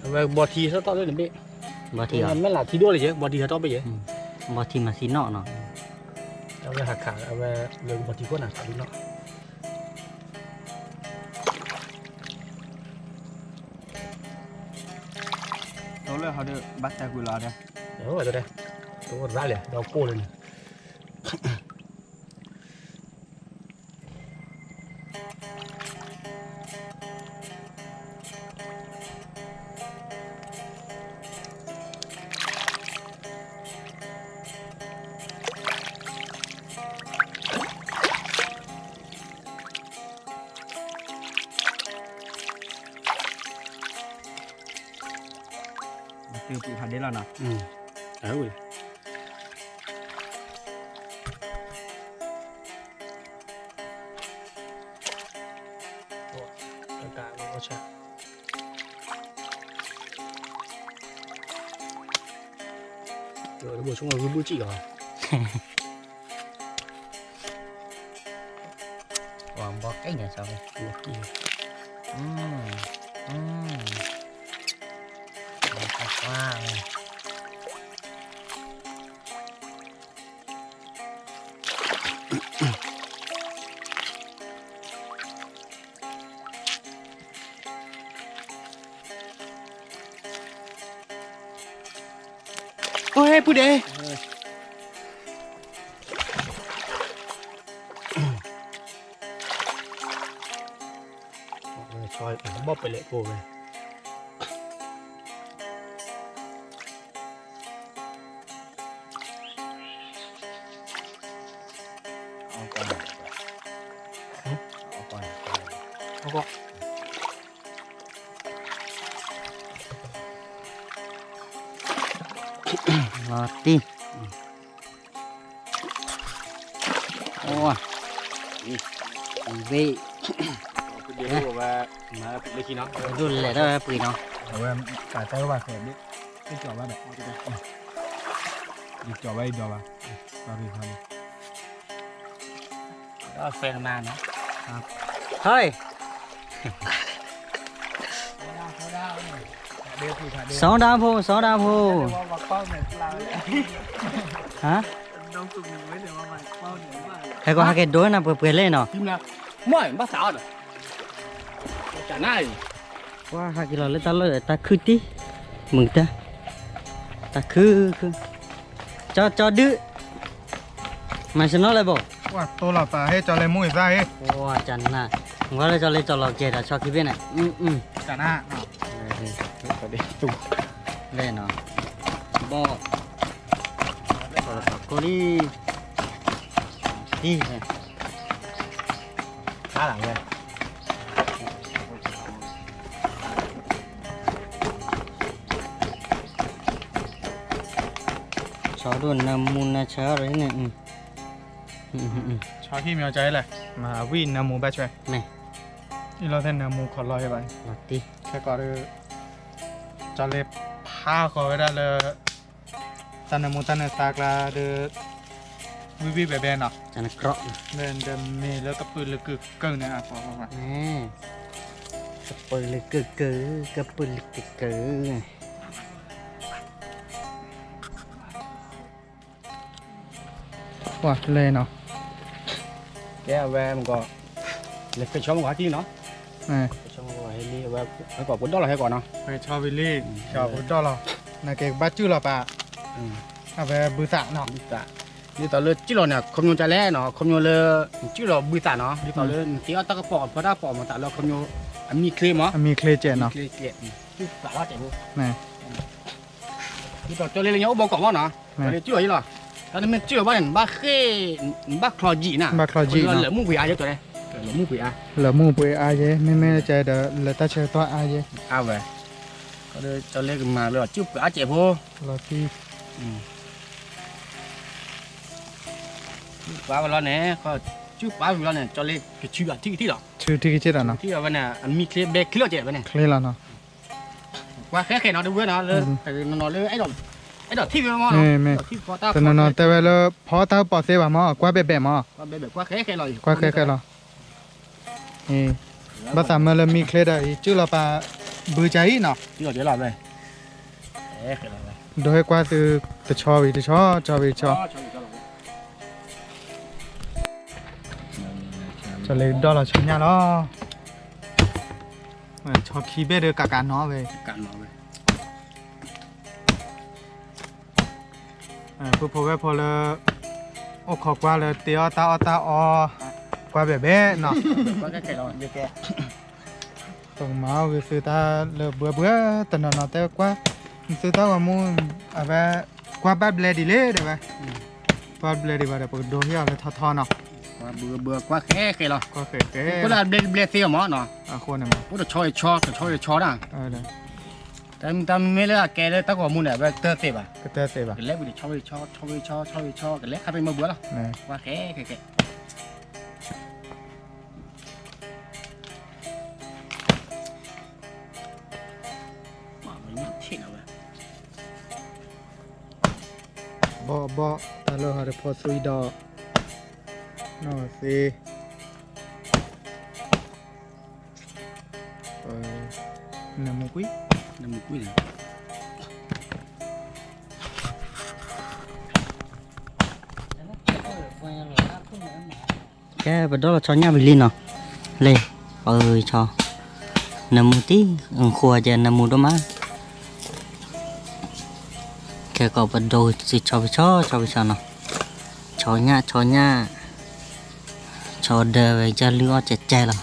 အဝဲဘီထံဟဲထီၣ်လၢနဘ့ၣ်, ဘီထံအီၤ မ့ၢ်လၢထံဒိၣ်လၢယဲ ဘီထံဟဲထီၣ်ဘ့ၣ်ယဲ, ဘီထံမၤသံနီၣ်နီၤ, တၢ် လၢဟးခးအဝဲလၢကဘီထံခိၣ်နၤ ခးဒုနီၣ် တိလၢဟီဒုး ဘၣ်တဲကွံာ်လီၤဒဲး, တအိၣ်ရၣ်လဲၣ် ဒီးကိၢ်လၢန့ၣ် ပှ့ၤဖးဒ့လီၤနီၤ, အဝဲ တၢ်ဝဲဆၣ် ဘိၣ်ဆိကမိၣ်ဂုၢ်ဘုၣ်စံၣ်လီၤ, ပှၤဘီကဲညါစၢ်ဝဲ, အိၣ်ဟဲပုၢ်ဒဲး, ဘီၣ်ပဲလဲၣ်ကိၢ်ဝဲ လီၤတံၢ်, ဝ့ၢ်, ဒိၣ်လဲၣ်ဒၣ်ဝဲပှ့ၤနီၤ, အဝဲတၢ်တၢ်ဘၣ်ဃဲး, တကၠီဘၣ်ဒီး, တကၠီဘၣ်အံၤဒီးဘၣ်, ဖဲနမါနီၤ, ဟဲ စီၤဒၣ်ဖိ စီၤဒၣ်ဖိ, ဟါ, ဟဲကီးဟဲက့ၤဒိနၤပှဲၤပှဲၤလဲၣ်နီၤ, မ့ၢ်ဘၣ်သးအီၤဒီး, ကွၢ်ဟဲက့ၤလီၤလၢတၢ်လီၢ်တၢ်ခုၣ်တံၢ်, မုၢ်တၢ်, တၢ်ခုၣ်ခုၣ်, ကၠီဒုး မၤစနီလဲၣ်ဘိ, တိလီၤပာ်ဟဲကၠီလဲမူအသၣ်ဟဲ, ကၠီနၤ, ဝဲလၢကၠီလ့ကၠီလီၤကဲဒီးဆီခံဘ့ၣ်န့ၣ်, လဲၣ်နီၤ, ဘီၣ်, ကိၢ်လံ, တံၢ်, ခါလၢဝဲ ဆီဒိၣ်နၢမူနၢဆၢအီၤန့ၣ်, ဆီဟံၣ်မ့ၢ်အီၤကလဲၣ်, မၤဝံၣ်နၢမူဘၣ်ဆွဲ, အံၤလီၤသဲနၢမူခီလီၤဟဲဘၣ်, ခဲကီးဒီး, ကၠီလ့ဖးဃီၤဝဲဒၣ်လၢ တၢ်နၢမူတၢ်နၢသါကျါဒီး, ဝံၣ်ဝံၣ်ဘဲဘဲနီၤ, ဒီးမ့ၢ်လၢကပုာ်လုးကကုာ်န့ၣ်အပှၤ, ကပုာ်လုးကကုာ်, ကပုာ်လုးကကုာ် ပှၤလဲၤနီၤ, ကဲအဝဲမ့ၢ်ကီး, လဲၤဃ့ဆီမ့ၢ်ကီးဟဲကံနီၤ, ဟဲကီးပဒိၣ်လီၤဟဲကီးနီၤ, ဟဲကီးပဒိၣ်လီၤ, နကဘၣ်စုၣ်လီၤပာ်, အဝဲဘုသးနီၤ, ဒ်သိးလၢစုၣ်လီၤန့ၣ် ခီဖျိကလဲၣ်နီၤ, ခီဖျိလၢ, စုၣ်လီၤဘုသးနီၤ, ဒ်သိးလၢနတ့အီၣ်တၢ်ကပီၤဖီတၢ်ကပီၤမၤသးလၢခီဖျိ, အမံချ့မး, အမံချ့ကဲနီၤ, ဒ်သိးကၠီလ့လၢညါအိၣ်ဘီကီးမးနီၤ, ကၠီလ့စုၣ်လီၤယံလီၤ, တၢ်တမ့ၢ်စုၣ်လီၤဘၣ်န့ၣ် နဘၣ်ဃ့ၢ်, နဘၣ်ချီကံနီၤ, လၢမူပှ့ၤအါယဲ, လၢမူပှ့ၤအါ, လၢမူပှ့ၤအါယဲ, မ့မ့ၢ်ကဲဒီး လၢတၢ်ဆၢကတီၢ်အါယဲ, အဝဲ, ကၠီလ့ကမၤလၢစုၣ်ပှ့ၤအါကဲဖိ, လီၤတံၢ် ပာ်ဝဲလီၤန့ၣ်, စုၣ်ပာ်ဝံၤလီၤန့ၣ် ကၠီလ့ကဆူအထံကထံၣ်လီၤ, ဆူထံကထံၣ်လီၤနီၤ, ထံၣ်ဝဲန့ၣ် အမံချ့ဘဲချ့လီၤကဲဝဲန့ၣ်, ချ့လီၤနီၤ, ကွၢ်ဃဲဃဲနီၤ တဝဲနီၤ, လၢတနီၤနီၤလၢ, အဲၣ်ဒိးထံၣ်ဝဲမး, တနီၤနီၤတဲဝဲလၢ ဖီတၢ်ပိာ်သ့ဘၣ်မး, ကွၢ်ဘဲဘဲမး, ကွၢ်ဃဲဃဲလီၤ, ကွၢ်ဃဲဃဲလီၤ, ဘၣ်သးမၢလၢမံချ့ဒီး ယစုၣ်လီၤပာ်, ဘုကါအံၤနီၤ, ဒိးဟဲကွၢ်သု, တဆီဝံၤတဆီ, ဆီဝံၤတဆီ, ဆီဝံၤတဆီလီၤ, ကၠီလ့ဒီၣ်လီၤဆီညၣ်လီၤ. ဆီခံဘ့ၣ်ဒီးကးကးနီၤဝဲ. ပုၢ်ဖိဝဲၢ်ဖိလၢ အိၣ်ခိးကွၢ်လၢတ့အီၣ်တၢ်အီၣ်တၢ်အီ ကွၢ်ဘဲးဘဲနီၤ. ပကမၤအီၣ်ဂ့ၤသုတၢ်လၢဘှဲဘှဲတနီၤနီၤတဲကွၢ်, သုတၢ်ဂီၤမူ အဝဲ ကွၢ်ဘၣ်ဘျဲဒ်လဲၣ်တဲဝဲ, ကွၢ်ဘျဲဒံးဘၣ်ဒီး ပကဒိဟ့ၣ်အီၤလၢထီထီနီၤ. ကွၢ်ဘျဲဘျဲကွၢ်ဃဲဃဲလီၤ. ကွၢ်ဃဲဃဲ အိၣ်လၢဘျဲဘျဲသ့အီၤမးနီၤ. အဃိန့ၣ်မး အိၣ်တဆီဂ့ၤဆီ တဆီဂ့ၤဆီဒၣ်. တၢ်မ့ၢ်လၢအကဲလၢတၢ်ဂီၤမူန့ၣ် အဝဲကတၢၢ်သ့ဘၣ်, ကတၢၢ်သ့ဘၣ်, ကလဲၤဝံၤဒီးဆီဂ့ၤဆီ ဆီဂ့ၤဆီ ဆီဂ့ၤဆီ ကလဲၤခါတမံၤဘၣ်လီၤ. ကွၢ်ဃဲဃဲဃဲ ဘီဘီ တၢ်လၢဟီဒီးဖီသွံဒီး နီၢ်သ့ နမူကွံာ် နမူကွံာ်န့ၣ် ကဲ ပဒီလီၤဆီညၣ်ပလံနီၤ, လ့ၣ်, ပအၢဆီ, နမူတံၢ်, ဃိအကဲ နမူဒိၣ်မး, ခဲကီးပဒိစံးဆီပဆီ ဆီပဆီနီၤ, ဆီညၣ် ဆီညၣ်, ဆီဒၢဝဲကလုၢ်အီၣ်ကဲကဲလီၤ,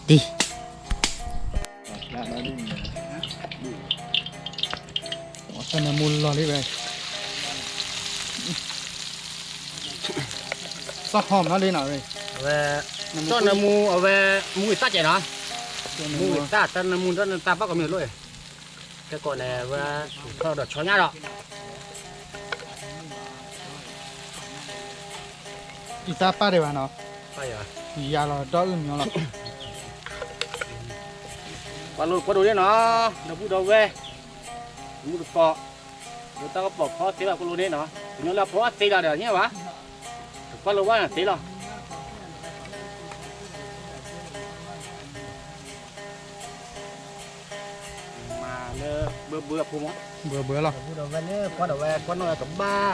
လီၤတံၢ် နမူလီၤလံဝဲ, စီၤဟီၣ်မးလံနီၤ, အဝဲ, စီၤနမူအဝဲ, မူဂ့ၤသၣ်ကဲနီၤ, မူဂ့ၤသၣ်တၢ်နမူဒီးနတၢ်ဘၣ်ကီမ့ၢ်လိၣ်, ခဲကီးန့ၣ် အဝဲ, ထီၣ်ဒီးဆီညၣ်ဒီး အံသၣ်ပၢ်ဒံးဘၣ်နီၤ, ယၤလီၤဒီအုၣ်မညီလီၤ, ကွၢ်လိကွၢ်ဒိးန့ၣ်နီၤ, ဒီပုၢ်ဒီဝဲၢ်, မူတကိး, လၢတၢ်ကပီၤဖီသ့ဘၣ်ကွၢ်လိန့ၣ်နီၤ, ကညီလၢအဖီအီၣ်သ့လီၤဒီးညါဘၣ်, ကွၢ်လိဝဲန့ၣ်သ့လီၤ မၤလၢဘၢဘၢအဖိမး, ဘၢဘၢလီၤ, ဒီးဝဲလၢကွၢ်ဒီးဝဲကွၢ်နီၣ်ဝဲကဘၣ်,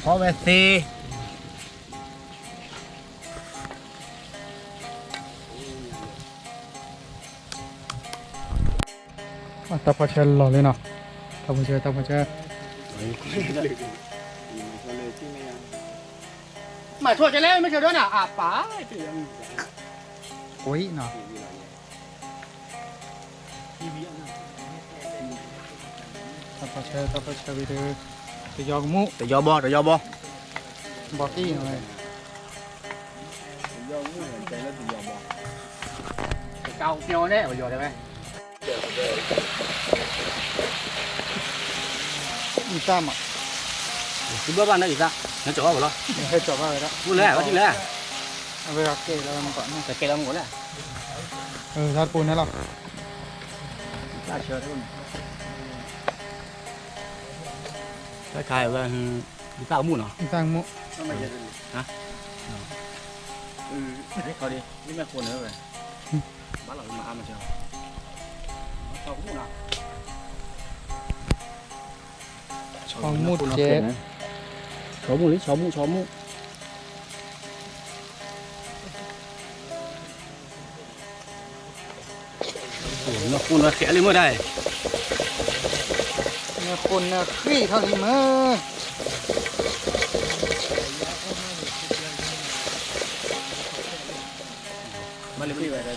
ဖီဝဲသ့, တၢ်ဖီဆၢလီၤလံနီၤ, တၢ်ဖီဆၢ တၢ်ဖီဆၢ, မၤထွဲကလဲၣ် မ့ၢ်ကဒိၣ်နၤ အပၢ်, ကွံာ်နီၤ တၢ်ဖီဆၢ တၢ်ဖီဆၢဝံၤဒီး တယီကမူၣ် တယီဘီ တယီဘီ ဘီကံၢ်နီၤ, တယီကမူၣ်တဲလၢတယီဘီ, တကးပျီန့ၣ် ပယီၤတဲဝဲ အံသၣ်မး, သုဘၣ်ဘၣ်န့ၣ်အံသၣ်, နကၠီၤဘၣ်ဝဲလီၤ, ဟဲကၠီၤဘၣ်ဝဲဒၣ်, အိၣ်လဲၣ် ဝဲဒ်လဲၣ်, အဝဲကဲလီၤမကီးန့ၣ်, ကဲလီၤမကီးလဲၣ်, တၢ်တပူၤန့ၣ်လီၤ, တၢ်ဆၢတၢ်န့ၣ်, တၢ်ခါဝဲ, အံသၣ်ကမူၣ်နီၤ, အံသၣ်ကမူၣ်, ခီဒ်, မ့ၢ်မ့ၢ်ဃိန့ၣ်ဝဲ, ဘၣ်လီၤမၤအါမးကၠီၤ, ဆီမူၣ်တဲ, ဆီမူၣ်လံ ဆီမူၣ် ဆီမူၣ်, နဃိနဃဲလံမ့ၢ်ဒၣ်, နဃိနဃ့ထီၣ်လံမ့ၢ် မၤလၢမ့ၢ်ဝဲဒၣ်, က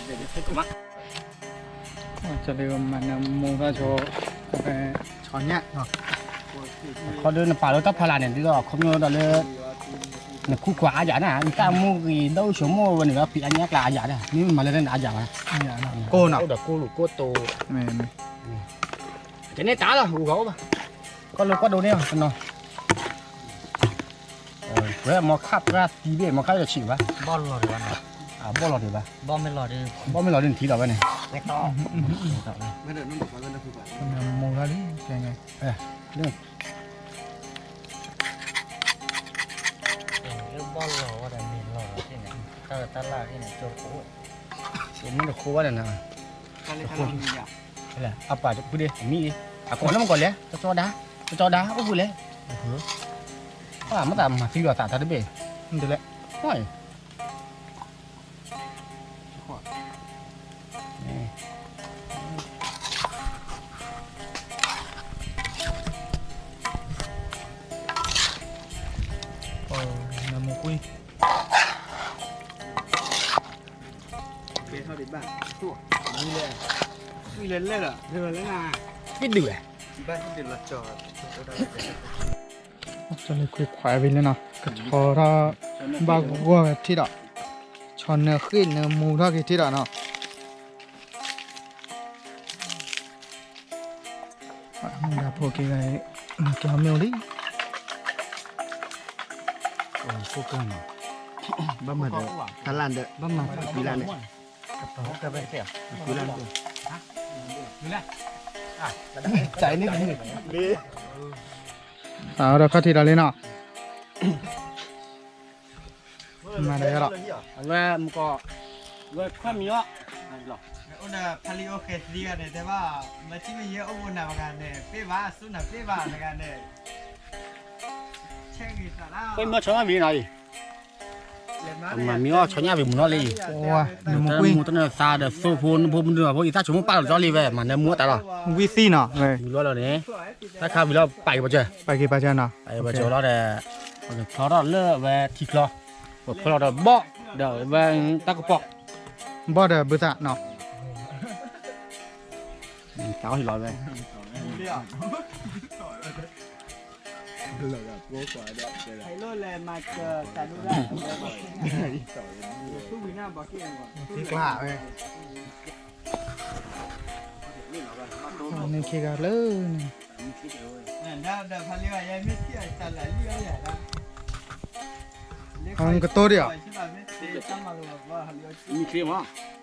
လၢမၤနၢမူထီၣ်ဆိ, ဆီညၣ်, ခီဒ်နပာ်လၢတၢ်ဖီလာ်န့ၣ် ဒ်သိးအခီပညီဒီးလၢ, နခူခွါအါယၤန့ၣ် နတၢ်မူဂ့ၤဒီးအိၣ်ဆိမိၣ်ဝဲန့ၣ်ဒီး ဖံးအါညါကျါအါယၤန့ၣ် မ့ၢ်မၤလၢတၢ်န့ၣ်အါယၤဘၣ်, ကိၢ်နီၤကိၢ်လူၤကိၢ်တိၤ, ကန့ၢ်တၢ်လီၤ ဟူဂၤအိၣ်ဘၣ်, ကီၢ်လိၤကီၢ်ဒိန့ၣ်တနီၤ ဝဲမီခၣ်ပြၢသံဘ့ၣ် မီခၣ်လၢဆံးဘၣ်, ဘီၣ်လီၤဒံးဘၣ်, ဘီၣ်လီၤဒံးဘၣ်, ဘီၣ်မ့ၢ်လီၤဒံးနထံၣ်လီၤဝဲန့ၣ်, မူလီၤလံ, လၢဘီၣ်လီၤဝဲဒီးမ့ၢ်လီၤသ့ၣ်န့ၣ်, တၢ်လၢတၢ်လၢ်သ့ၣ်န့ၣ် ကၠိဖိ, မ့ၢ်တဃိဘၣ်ဒီးနၤ, အပာ်တဖုဒ့ အမံၤ, အကိးလၢမကိးလဲၣ်, ကကၠီဒါ, ကကၠီဒါ အိၣ်ဖုလဲၣ်, မ့ၢ်သးမၤသံလီၤသးတၢ်တဘ့ၣ်, မ့ၢ်တလဲၣ်, မူကွံ ကဲထီၣ်ဒံးဘၣ် လဲလဲလဲလီၤ လဲလဲလဲ ဟံၣ်ဒုးဝဲ ဘၣ်ဟံၣ်ဒုးလီၤကၠီ ကၠီလၢခွံခွါဝံၤလံနီၤ ကဆီထီၣ် ဘၣ်ဂီၢ်ဝဲထံၣ်ဒီး ဆီနၢဃ့ၣ်နၢမူထီၣ်က့ၤထံၣ်ဒီးနီၤ မူဒါဖိက့ၤဂၤ ကဲအီၤမ့ၢ်အိၣ်လံ ဖိကၢ်နီၤ ဘၣ်မၤဒီး တလၢ်ဒီး ဘၣ်မၤကွံလၢ်န့ၣ် ကွံလၢ်န့ၣ် သးအီၤဒီးခီၣ်ထံးဒီးလံနီၤ မၤဒီးယၤလီၤ အဝဲမကီး ဝဲခွဲမံၤအီၤ အိၣ်ဒီးဖးလံအိၣ်ဃဲၤသံဂၤန့ၣ် တဲဘၣ် မၤထံမ့ၢ်ယဲအိၣ်ဘိနၤပဂၤန့ၣ် ပ့ၢ်ဘၣ် ဆူနၤပ့ၢ်ဘၣ်တဂၤန့ၣ် ဆဲဂ့ၤသးလၢ မၤမံၤအီၣ်ဆီညၣ်ပံၤမုၢ်နီၢ်လံ တၢ်မူတၢ်နၢသါဒီးသိဖိနဖိမုၢ်နုာ်ဖိအံၤ သၣ်ဆိမိၣ်ပာ်လီၤကၠီလံဝဲ မၤနၢမူအီၣ်တၢ်လီၤ ဝံသံနီၤ ဝံၤလီၤလီၤန့ၣ် တၢ်ခါဝံၤလီၤပာ်က့ၤပီၤစၢၤ ပာ်က့ၤပီၤစၢၤနီၤ ပာ်က့ၤပီၤစၢၤလီၤဒီး ပကဖျီထီၣ်လၢဝဲထံချီ ပဖျီထီၣ်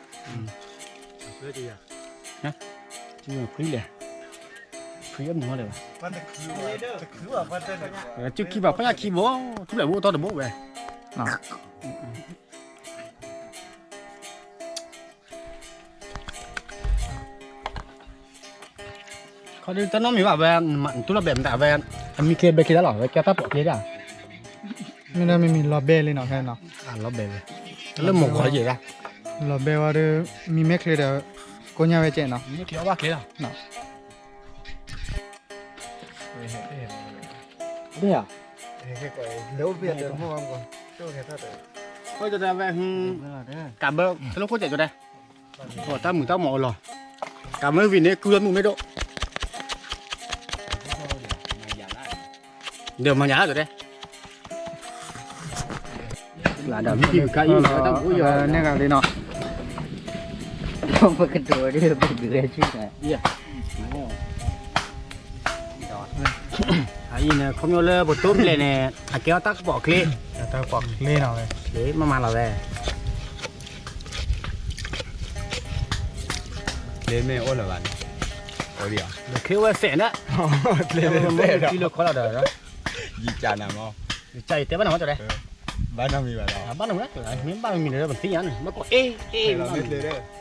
ဒီးဘီၣ် ဒီးဝဲတၢ်ကပီၤ ဘီၣ်ဒီးဘုသးနီၤ တၢ်အီၣ်ဟံးလီၤဝဲ သံကျါဝဲ နုၤခံဂၤလၢ အကတိၢ်ဒံးဧါ မံၤချ့မး ဖှံလဲၣ် ဖှံအမုၢ်မီၢ်လဲၣ်ဘၣ် ကၠူၣ်ခံဘၣ် ဖီၣ်ညၣ်ခံဘိ ထူၣ်ဖျဲးဘိအတီတဘိဝဲ ခီဒ်တနီၣ်မံၤဘၣ်ဝဲ တူၢ်လီၤဘဲးမတၤဝဲ အမံၤချ့ဘဲချ့ဒၣ်လီၤ ဝဲကဲတၢ်ပိာ်ချ့ဒၣ် မ့ၢ်ဒၣ်မ့မံၤလီၤဘဲလံနီၤ ခဲနီၤ လီၤဘဲဝဲ လၢမိၢ်ဂီၤယဲၢ်ဒၣ် လီၤဘဲဝဲဒီး မံၤမဲချ့ဒီး ကိညၢ်ဝဲကဲနီၤ မံၤချ့အီၣ်ဘၣ်ချ့လီၤ ဒ်ဧါ လဲၤအိၣ်တပ့ၢ်အတဲတမိၢ်ဘၣ်မကီး ကၢ်ဘၢ တလိၣ်ခိၣ်စဲးကၠီတဲ တၢ်မုာ်တၢ်မီၤအလီၢ် ကၢ်မၢဝံၤန့ၣ် ကုလီၤမုၢ်မ့ၢ်ဒိၣ် ဒီးမၤညၣ်လၢကၠီတဲ နဲၣ်ဂၤလံနီၤ ပကတိၤဒ်ပကဂဲၤဆံၣ် အအံၤန့ၣ် ခီဖျိလၢပတိပလဲၣ်န့ၣ် အကဲအီၣ်တၢ်ကပီၤချ့ တၢ်ကပီၤချ့နီၤဝဲ ချ့မးမးလီၤဝဲ ချ့မ့ၢ်အိၣ်လၢၤဘၣ်န့ၣ် ချ့ဝဲစဲးန့ၣ် ချ့လၢခီလီၤဒီး ယကနမီ ယကတဲဘၣ်နမီကီးတဲ ဘၣ်နမံၤဘၣ်လီၤ ဘၣ်နမံၤ မ့ၢ်ဘၣ်မံၤန့ၣ် ပသ့ၣ်ညါန့ၣ် ဘၣ်ကီးအ့ၣ်အ့ၣ်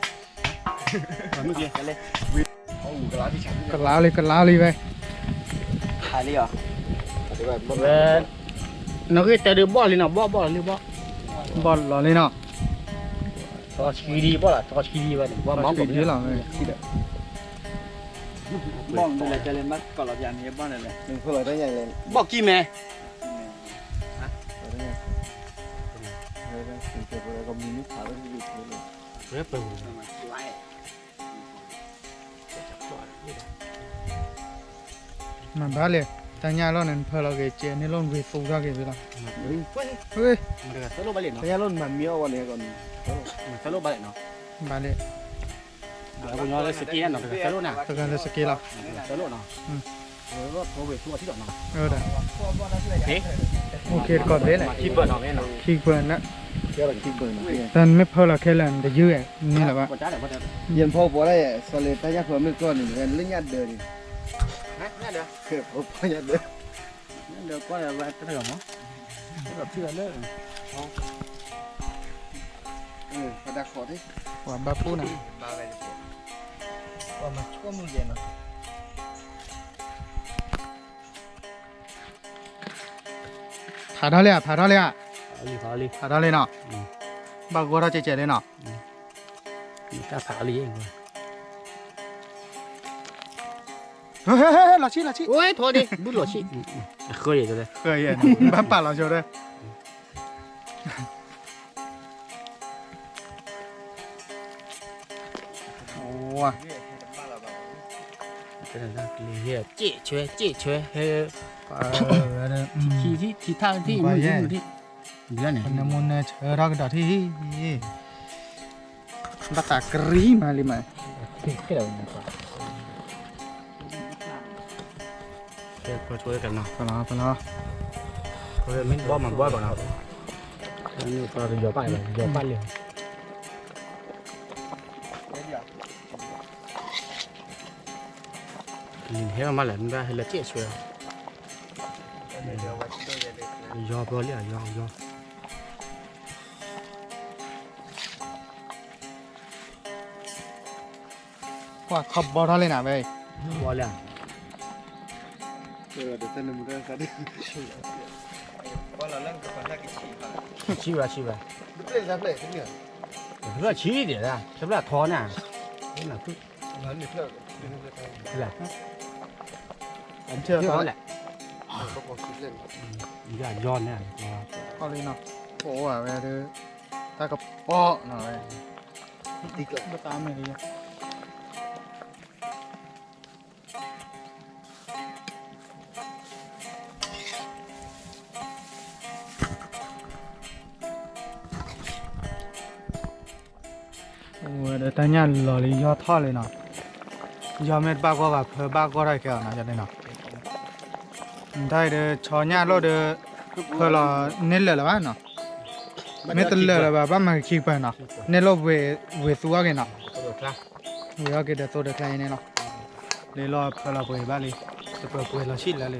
ကလါလံ ကလါလံဝဲ ဝဲ နဂ့ၢ်တဲဒုးဘီၣ်လံနီၤ ဘီၣ်ဘီၣ်လံဘီၣ် ဘီၣ်လီၤလံနီၤ သီဆံဒံဘီၣ်လီၤ သီဆံဒံဝဲန့ၣ် ဘီၣ်မီၣ်ဘီၣ်လံ ဘီၣ်မနုၤလဲၣ် တဲလၢမ့ၢ်ကီးလီၤပျးန့ၣ် ဘီၣ်န့ၣ်လဲၣ် ဘီၣ်ကံၢ်မဲ မၤဘၣ်လဲၣ် တၢ်ညၣ်လီၢ်န့ၣ် နဖၢလီၤက့ၤကဲန့ၣ်လီၢ်နဂ့ၤသူထီၣ်က့ၤဝံၤလီၤ တၢ်ညၣ်လီၢ်မၤမံအီၣ်ဝဲန့ၣ် ဘၣ်လဲၣ် တဂၤလၢစက့လီၤ တဂၤလၢစက့လီၤ အိၣ်တကီၢ်ဘဲလဲၣ် ခံပၢၢ်န့ၣ် တၢ်မ့ၢ်ဖၢလီၤခဲလၢာ် တယုၢ်မ့ၢ်လၢၤဘၣ် ယဲၢ်ဖီပီၤဒၣ်ယဲၢ် စီၤလ့ၤတၢ်ညၣ်ဖၢမ့ၢ်ကီၢ်န့ၣ် လၢညၣ်ဒၢးန့ၣ် ညၣ်ဒၢး ဖီညၣ်ဒၢး ညၣ်ဒၢးကွၢ်လၢဝဲတၢ်တဂၤမး တၢ်ထံၣ်ဝဲလၢ ပှၤဘၣ်ပူၣ်န့ၣ် ဖးထီၣ်လံဧါ ဖးထီၣ်လံဧါ ဖးထီၣ်လံနီၤ ဘၣ်ဂီၢ်ထီၣ်ကဲကဲလံနီၤ တၢ်ဖးလံ ဟဲ လီၤဆံၣ် လီၤဆံၣ်, အိ ထီဒ့ ဘုလီၤဆံၣ်, ဃၢယဲ ဃၢယဲ ဘၣ်ပာ်လီၤဆိဒီး, ဝါ, က့ၣ်ဆွဲ က့ၣ်ဆွဲ ဟဲ, ထံထံထံထံထံမုၢ်ထံမုၢ်ထံ, နမူနဆၢထီၣ်ကဒီးထံ, ဘၣ်သးကရံမးလံမး, ဖဲလီၤ ဖဲလီၤ, ဘီမၤဘီကီးနီၤ, ယီၤပၣ်လံ, ဟဲမးလဲၣ် မ့ၢ်ဟဲလၢကဲၣ်ဆွဲ, ယီၤဘီလံ ယီၤယီၤ ကွၢ်ခီဘီထီၣ်လံနၤဝဲ, ဘီလံ, ဆံဝဲ ဆံဝဲ, တဖျၢၣ်ဆံဒံးဒၣ် တဖျၢၣ်ထီနၤ, လၢ လၢ ယီၤန့ၣ်, လံနီၤ, အိၣ်ဝဲဒၣ်, တၢ်ကပီၤနီၤဝဲ, တၢ်မ့ၢ်လံ အိၣ်ဝဲဒီးတၢ်ညၣ်လီၤလံ ယီၤထီၣ်လံနီၤ, ယီၤမ့ၢ်တဘၣ်ဂီၢ်ဘၣ် ဖၢဘၣ်ဂီၢ်ထီၣ်ကဲအီၤနီၤ ယီၤလံနီၤ, တၢ်အံၤဒီး ဆီညၣ်လိၣ်ဒီး ဖၢလီၤန့ၢ်လၢာ်လၢၤဘၣ်နီၤ, မ့ၢ်တလၢာ်လၢၤဘၣ် ဘၣ်မၤကခံကပၤနီၤ, န့ၢ်လိၣ်ဝ့ၤသူအီၣ်က့ၤနီၤ, ဝ့ၤအီၣ်က့ၤဒီးသိဒီးကျါအံၤန့ၣ်လီၤ, လံလီၤဖၢလီၤပှဲၤဘၣ်လံ, တပှဲၤပှဲၤလီၤဆံၣ်လၢလံ,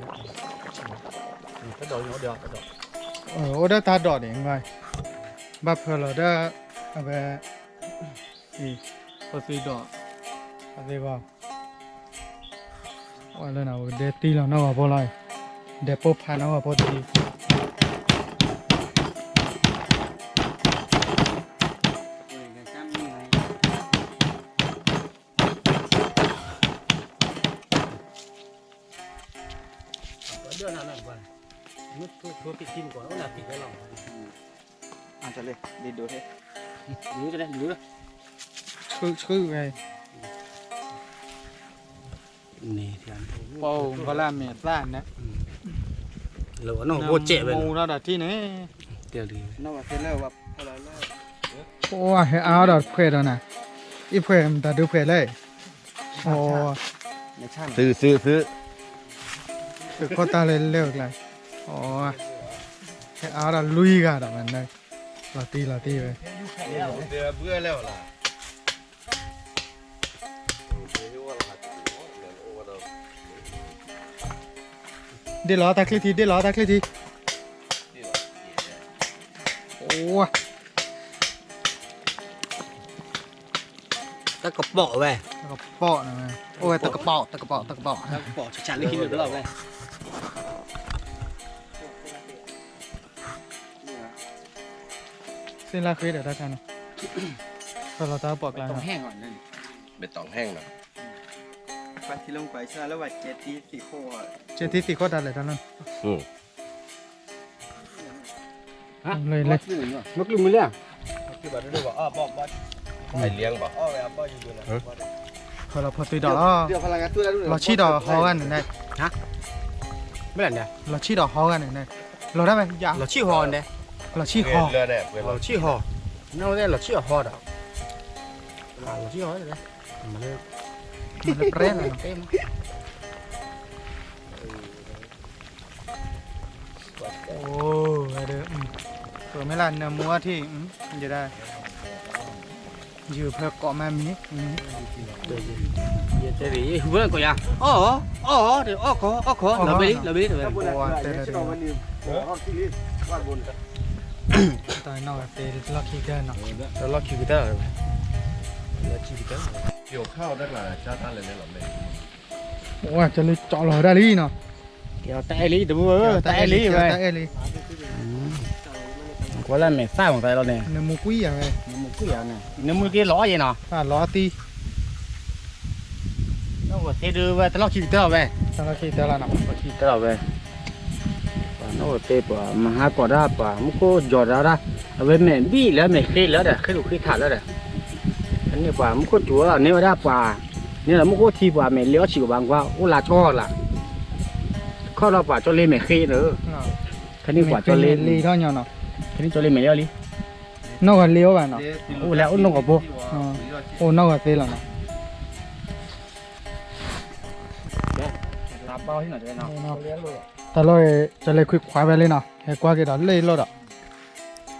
အိၣ်ဒီးတၢ်ဒိးဒံး, ဘၣ်ဖၢလီၤဒီး အဝဲ အံၤ, ဖိသံဒီး, အသ့ၣ်ဂီၢ်, ဝဲလၢနၤ ဒဲတံၢ်လီၤနီၢ်ဂီၤဖိလီၤ, ဒဲပိၢ်ဖးနီၢ်ဂီၤဖိတံၢ်, ဆှုၣ်ဆှုၣ်ဝဲ, ပီၢ်ဘီလၢအမဲာ်သၣ်န့ၣ်, မူထီၣ်ဒီးထံၣ်န့ၣ်, အိၣ်ဟဲအါဒီးဖှဲးဒီးနၤ, အံၤဖှဲးမတၤဒုးဖှဲးလဲၣ်, သုသုသု, သုခိၣ်တၢ်လၢလဲၣ်ကျါ, ဟဲအါဒီးလွံၢ်ဂၤဒီးဝဲန့ၣ်, လီၤတံၢ်လီၤတံၢ်ဝဲ ဒ့ၣ်လီၤတၢ်ချံထံ ဒ့ၣ်လီၤတၢ်ချံထံ, အိၣ်ဝါ, တကပီၤဝဲ, တကပီၤန့ၣ်ဝဲ, အိၣ်ဝဲတကပီၤ တကပီၤ တကပီၤ တကပီၤ ဆၣ်ဆၣ်လၢခံလၢဘျီဝဲ သ့ၣ်လၢဃ့ဒီးတၢ်ခါန့ၣ်, ဖဲလီၤတၢ်ပိာ်ကျါန့ၣ်, ဘဲတီၤဟဲၣ်နီၤ, ကဲထံသံၣ်ခိၣ်တၢ်လဲၣ်တၢ်လၢ, လၢ, မ့ၢ်ကလုၢ်မုၢ်လၢ, ဖဲလီၤဖီတ့ဒီးလီၤ, လီၤဆံၣ်ဒီးဟီဂၤန့ၣ်န့ၣ်, မ့ၢ်လီၤဆံၣ်ဒီးဟီဂၤန့ၣ်န့ၣ်, လီၤတၢ်ဝဲယါ, လီၤဆံၣ်ဟီန့ၣ်, လီၤဆံၣ်ဟီ, လီၤဆံၣ်ဟီ, နဝဲလီၤဆံၣ်ဟီဒီး, လီၤဆံၣ်ဟီ, မ့ၢ်လၢပြဲလီၤ, အိၣ်ဝဲဒီး, ပမ့ၢ်လၢနမူအထံၣ်, ယဒၣ်, ယဖၢကိးမးမံၤ, ယတဲဒ်အံၤ ဟူဝဲကိးယၤ, အီၣ်, အီၣ်, အီၣ်ခီ, အီၣ်ခီ, လီၤဘ့ၣ်လံ လီၤဘ့ၣ်လံ တဝဲ, တၢ်နီၣ်ဝဲသ့လီၢ်ခံကတၢၢ်နီၤ, တလီၢ်ခံကတၢၢ်, လီၢ်ခံကတၢၢ်, အိၣ်ဝဲကလၢကၠီလီၤဝဲဒၣ်လံနီၤ, တၢ်အဲၣ်လံ တဘူၣ်ဧၢ, တၢ်အဲၣ်လံဝဲ, တၢ်အဲၣ်လံ, ကွၢ်လၢမဲာ်သၣ်မတၤလီၤန့ၣ်, နမူကွံာ်ယၤဝဲ, နမူကွံာ်ယၤန့ၣ်, နမူက့ၤလီၤအီၣ်ယဲနီၤ, လီၤအီၣ်သံ, နီၢ်ဂီၤသ့ဒုးဝဲတလီၢ်ခံကတၢၢ်လီၤဝဲ, တလီၢ်ခံကတၢၢ်လီၤနီၤ, တလီၢ်ခံကတၢၢ်လီၤဝဲ, ပှၤနီၢ်ဂီၤသ့ပှၤမၤဟါကိးဒၣ်ပှၤ မူခိၣ်ယီၤဒၣ်ဒၣ်, အဝဲမဲာ်ဘံၣ်လၢမဲာ်ဃ့လၢဒီး ဃ့လူၤဃ့ထးလၢဒီး, န့ၢ်ပှၤမူခိၣ်စူၤန့ၢ်ဝဲဒၣ်ပှၤ, န့ၢ်ဒီးမူခိၣ်ထံပှၤမဲာ်လ့အီၣ်ဆံးကဘၣ်ကွၢ် အိၣ်လါကၠီလၢ်, ခီၣ်ထီၣ်ပှၤကၠီလ့မဲာ်ဃ့န့ၣ်, ခါန့ၢ်ပှၤကၠီလ့, ခါန့ၢ်ကၠီလ့မဲာ်လ့အီၣ်လံ, နီၢ်ဂီၤလ့အီၣ်ဘၣ်နီၤ, အိၣ်လၢအိၣ်နီၢ်ဂီၤဖိ, အိၣ်နီၢ်ဂီၤသ့လီၤနီၤ. တၢ်လီၢ်အံၤ ကလဲၤခွံခွါဖဲလံနီၤ, ဟဲကွၢ်က့ၤဒီးလၢလီၢ်ဒီး, စ့ဟဲပာ်ထီၣ်ဒၣ်လံ, တၢ်လီၢ်ဒီးကဝံၤသူထီၣ်က့ၤယဲလီၤ, မၤဘၣ်ဘၣ် ဆှၢကမၤတကပၢၢ်လီၤ ကဲထီၣ်ခံကပၢၢ်နီၤ, ဒီးဝံၣ်ဝံၣ်ဘဲဘဲလီၤ. ကဝံၤမံထီၣ်က့ၤတၢ်လၢာ်လီၤနီၤ, ပနၢမူထီၣ်ဒီးယဲအၢ, မၤဒ်န့ၣ်, ဝဲမခါအံၤ,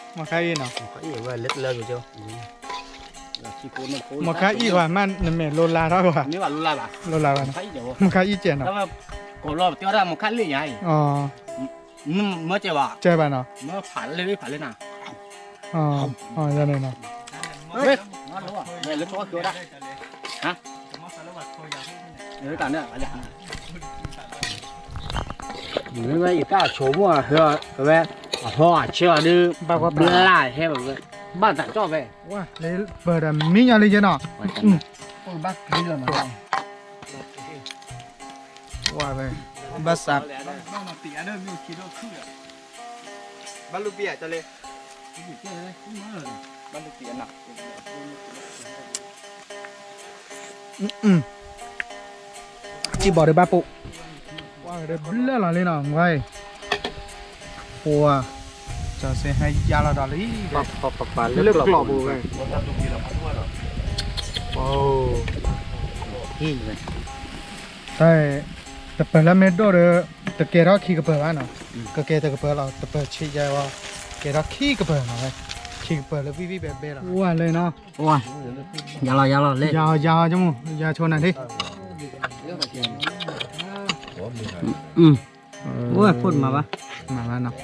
မခါအံၤနီၤ, မခါအံၤဝဲလၢလၢကၠိ, မခါအံၤကွၢ်မး နမဲာ်လိလါထီၣ်ကွၢ်, လိလါဘၣ်နီၤ, မခါအံၤကဲနီၤ, ကိးလီၤပတဲဝဲဒၣ်မခါလ့ၣ်ညါအံၤ, မ့ၢ်ကဲဘၣ်, ကဲဘၣ်နီၤ, မ့ၢ်ဖးလ့ၣ်ဖးလ့ၣ်နၤ, ယန့ၣ်နီၤ, လၢကၠိကၠိဒၣ်, ဟါ မ့ၢ်ဝဲယတၢ်ဆိကမိၣ်ဟဲဝဲ, အဟီအဆၢအီၤဒုး, ဘၣ်ကွၢ်ဘျါဟဲဝဲ, ဘၣ်တၢ်ကၠီၣ်ဖဲ, ဝဲလၢပၢၤဒီးမံညီလံယဲနီၤ, ဘၣ်ကလံလီၤမး, ဝဲ, ဘၣ်စး, ဘၣ်လူပံယၤကလ့, ဘၣ်လူပံယၤနီၤ စံၣ်ဘီၣ်ဒီးဘၣ်ပိာ်, ပှၤကဒီးဘျၢလီၤလံနီၤ, ဝဲ, ပှၤ, ကၠီၤစ့ဟဲယါလီၤဒီးလံ, လၢကျိးပူၤဝဲ, တပၢၤလၢမ့ၢ်ဒိၣ်ဒီး, တကဲထီၣ်ခံကပၢၤဘၣ်နီၤ, ကကဲတကပၢၤလီၤ, တပၢၤဆံးယဲဝဲ, ကဲထီၣ်ခံကပၢၤနီၤဝဲ, ခံကပၢၤလၢဝံၣ်ဝံၣ်ဘဲဘဲလီၤ, ဝဲလၢနီၤ, ယါလီၤယါလီၤလၢ, ယါယါ, ယါဆိနၤဒ့, အိၣ်ဖိတမၤဘၣ်, မၤဘၣ်နီၤ,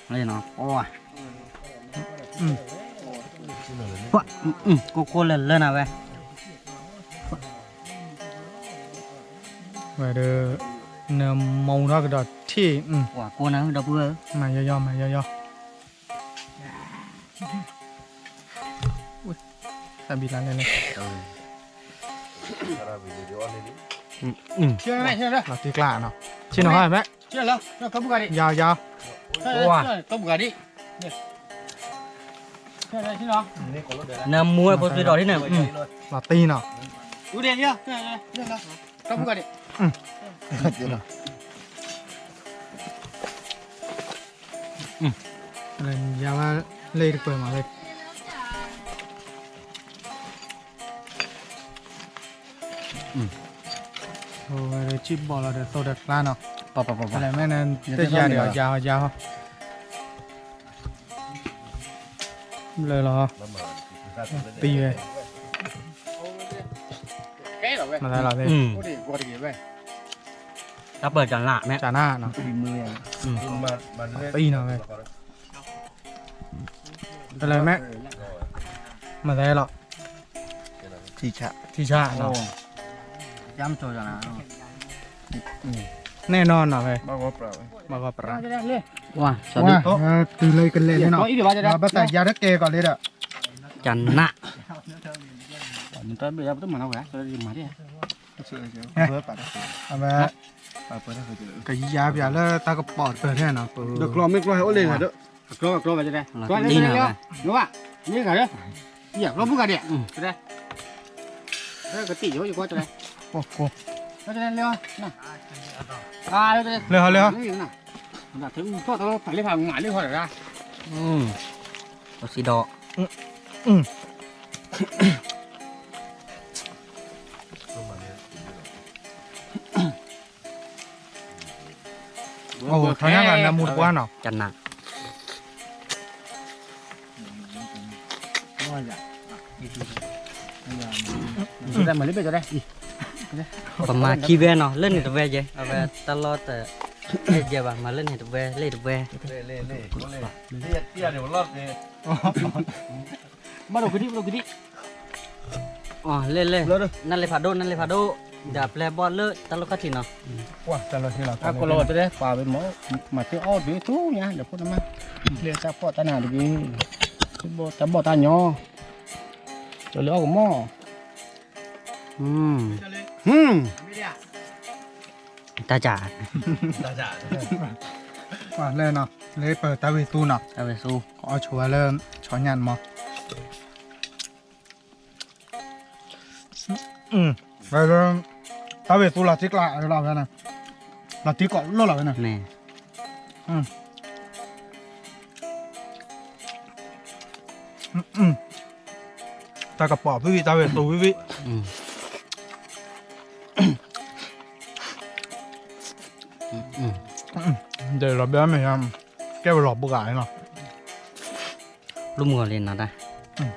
လၢနီၤ, ကိၢ်ကိၢ်လၢလၢနၤဝဲ, ဝဲဒီး, နမိၢ်ထီၣ်ကဒီးထံၣ်, ကိၢ်နၤဒီပုၢ်ဧၢ, မၤယီယီ မၤယီယီ, တၢ်ဘံၣ်လါလဲၣ်လဲၣ်, လီၤတံၢ်ကျါနီၤ, ဆ့ၣ်နီၤဟဲမး, ယါယါ, နမူဝဲဖိသွံဒီးဒ်န့ၣ်, လီၤတံၢ်နီၤ, ယါဝဲလၢတပၢၤမးလၢ, စံၣ်ဘီၣ်လီၤဒီးသိၣ်တကျါနီၤ, လဲၤမ့ၢ်န, တယၤဒီးယၤဟီယၤဟီ, ဘျၢလီၤ, ပံၤဝဲ, မၤသးလီၤသ့ၣ်, တၢ်ပၢၢ်ကနၣ်မ့ၢ်, ကနၣ်နီၤ, ပံၤနီၤဝဲ, တလဲၤမ့ၢ်, မၤသးလီၤ, ထံဆၣ်နီၤ, နဲၣ်နီၢ်နီၤဝဲ, ဘၣ်ဂီၢ်ပြး, တုၤလၢကလဲၤလံနီၤ, ဘၣ်သးယါတကဲကီးလံဒီး, ကနၣ်, အဝဲ, ကယါပၠးလၢတၢ်ကပီၤတပၢၤထဲနီၤ, ကျီမ့ၢ်ကျီဟဲအိၣ်လံဂၤဒီး, ကျီကျီဘၣ်, ကျီဘုဂၤဒဲး, ကတံၢ်ယိယကွၢ်တလဲ, လၢဟီလၢဟီ, ထူၣ်ထီၣ်ဖးလၢဖးငါလၢဟီဒီး, စံးဒီး, အ အိၣ် ထီၣ်ညါဂၤနၢမူတပှၢ်နီၤ ကနၣ် ပမၤခံဝဲနီၤ လၢန့ၣ်တဝဲယဲ အဝဲတၢ်လီၢ်တအဲၣ်ယဲဘၣ် မၤလၢန့ၣ်တဝဲ လၢတဝဲ ဘၣ်ဒိကဒံ ဘၣ်ဒိကဒံ အီၤ လဲၣ်လဲၣ် နလဲၤဖးဒိၣ် နလဲၤဖးဒိၣ် ဒီးပျဲဘီၣ်လၢတၢ်လီၢ်ခီၣ်ထံးနီၤ ပှၤတၢ်လီၢ်ထံလီၤ ပှၤဝဲမၤ မၤသ့အီၣ်ဒုးထူညါ ဒီးဖိနမါ လၢတၢ်ဖီၣ်တၢ်နၤတဂ့ၤ တၢ်ဘီၣ်တၢ်ညီ လၢအီၣ်ကမီၣ် တၢ်စၢ် လၢနီၤ လၢပတၢ်ဝံၢ်သူနီၤ တၢ်ဝံၢ်သူ ကအီၣ်ဆိဝဲလၢ ဆီညၣ်န့ၣ်မး ဝဲလၢ တၢ်ဝံၢ်သူလီၤတံၢ်ကျါလီၤဝဲန့ၣ် လီၤတံၢ်ကိးလၢလီၤဝဲန့ၣ် တၢ်ကပီၤဖံဖံ တၢ်ဝံၢ်သူဖံဖံ ဒီးလီၤဘဲမ့ၢ် ကဲဝဲလီၤဘုဂၤနီၤ လူမုၢ်ဂီၤလံနီၤတၢ်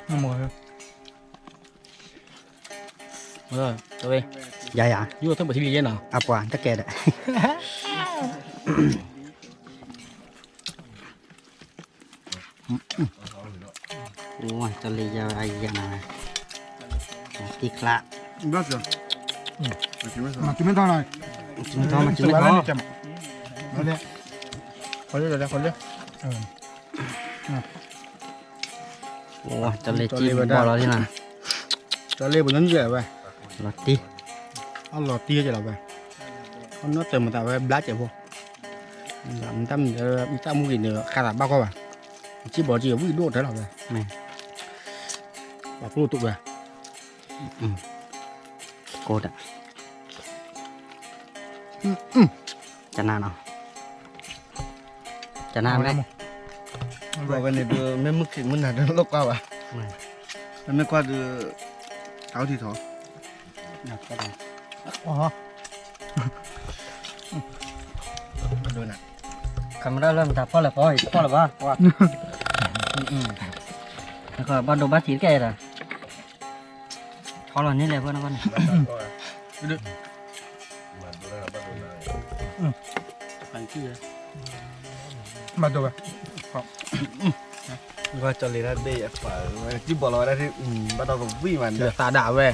လူမုၢ်ဂီၤ ယၤယၤ ယိၣ်ထီၣ်ပထံလံယဲနီၤ အပှၤတကဲဒီး အိၣ် တၢ်လၢယၤအယၤနီၤ တံၢ်ကျါ မၤတုၤမ့ၢ်ထီနီၤ မၤတုၤမ့ၢ်ထီ မၤတုၤမ့ၢ်ထီ အိၣ် တၢ်လၢကံဘီလီၤလံနီၤ တၢ်လၢပနံၤဝဲ လီၤတံၢ် အလီၤတံၢ်ကဲလီၤဝဲ အနီၢ်တၢ်မတၤဝဲဘျါကဲဖိ မတၤမတၤ မတၤမူဂ့ၤန့ၣ် ဃါသးဘၣ်ကီဘၣ် ကံဘီကံဝံၣ်ဒိၣ်ထဲလီၤဝဲ ပှၤကျိၣ်တိာ်ဝဲ ကိးတၢ် ကနၣ်နီၤ ကနၣ်မ့ၢ် ဘၣ်ဝဲန့ၣ်ဒုး မ့ၢ်မုၢ်ခံးမုၢ်နၤဒုးလိၣ်ကွၢ်ဘၣ် မ့ၢ်ကွၢ်ဒုး တၢ်အိၣ်ထံထီၣ် camera လၢမတၤဖီၣ်လဲၣ်ဖီၣ် ယတဖီၣ်လၢၤဘၣ် ဘၣ်ဒိဘၣ်ထံးတကဲဒီး ထီလီၤန့ၣ်လဲၣ်ဖီၣ်န့ၣ် ဘၣ်ဒိဘၣ် ကၠီလ့ၤဒၣ်ဒ့ၣ်အပှၤ ကံဘီလီၤဝဲဒၣ် ဘၣ်ဒီးကဝံၣ်မး သးဒၣ်ဝဲ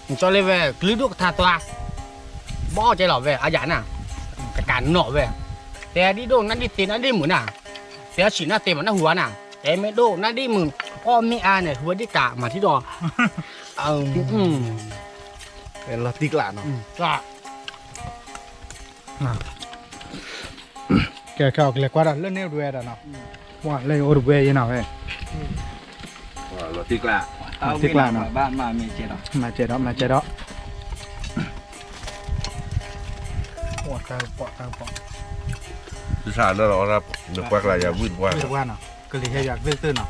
ကၠီလ့ၤဝဲ ကလုာ်ဒိၣ်ကထါသွါ ဘီကဲလီၤဝဲ အယၤနၤ ကကးနီၣ်ဝဲ တဲဒ်ဒိၣ်နၢ်ဒ်သ့နၢ်ဒ်မုာ်နၤ တဲဆံးနၢ်သ့မးနၢ်ဟူဝါနၤ တဲမ့ၢ်ဒိၣ်နၢ်ဒ်မုာ် အီၣ်မ့ၢ်အါန့ၣ် ဟူဝဲဒ်ကးမၤထံဒီး လီၤတံၢ်ကျါနီၤ ကဲ ခဲအံၤကလဲၤကွၢ်ဒီးလၢန့ၣ်အိၣ်တဝဲဒီးနီၤ ပှၤလၢအိၣ်တဝဲယဲနီၤဝဲ လီၤတံၢ်ကျါ တံၢ်ကျါနီၤ မၤစဲးဒီး မၤစဲးဒီး တၢ်ကပီၤ တၢ်ကပီၤ တဆၣ်လၢလီၤ နကွၢ်ကျါယၤဝံၣ်တပှၢ် ဝံၣ်တပှၢ်နီၤ ကလံၤဟဲယၤသ့ၣ်သ့ၣ်နီၤ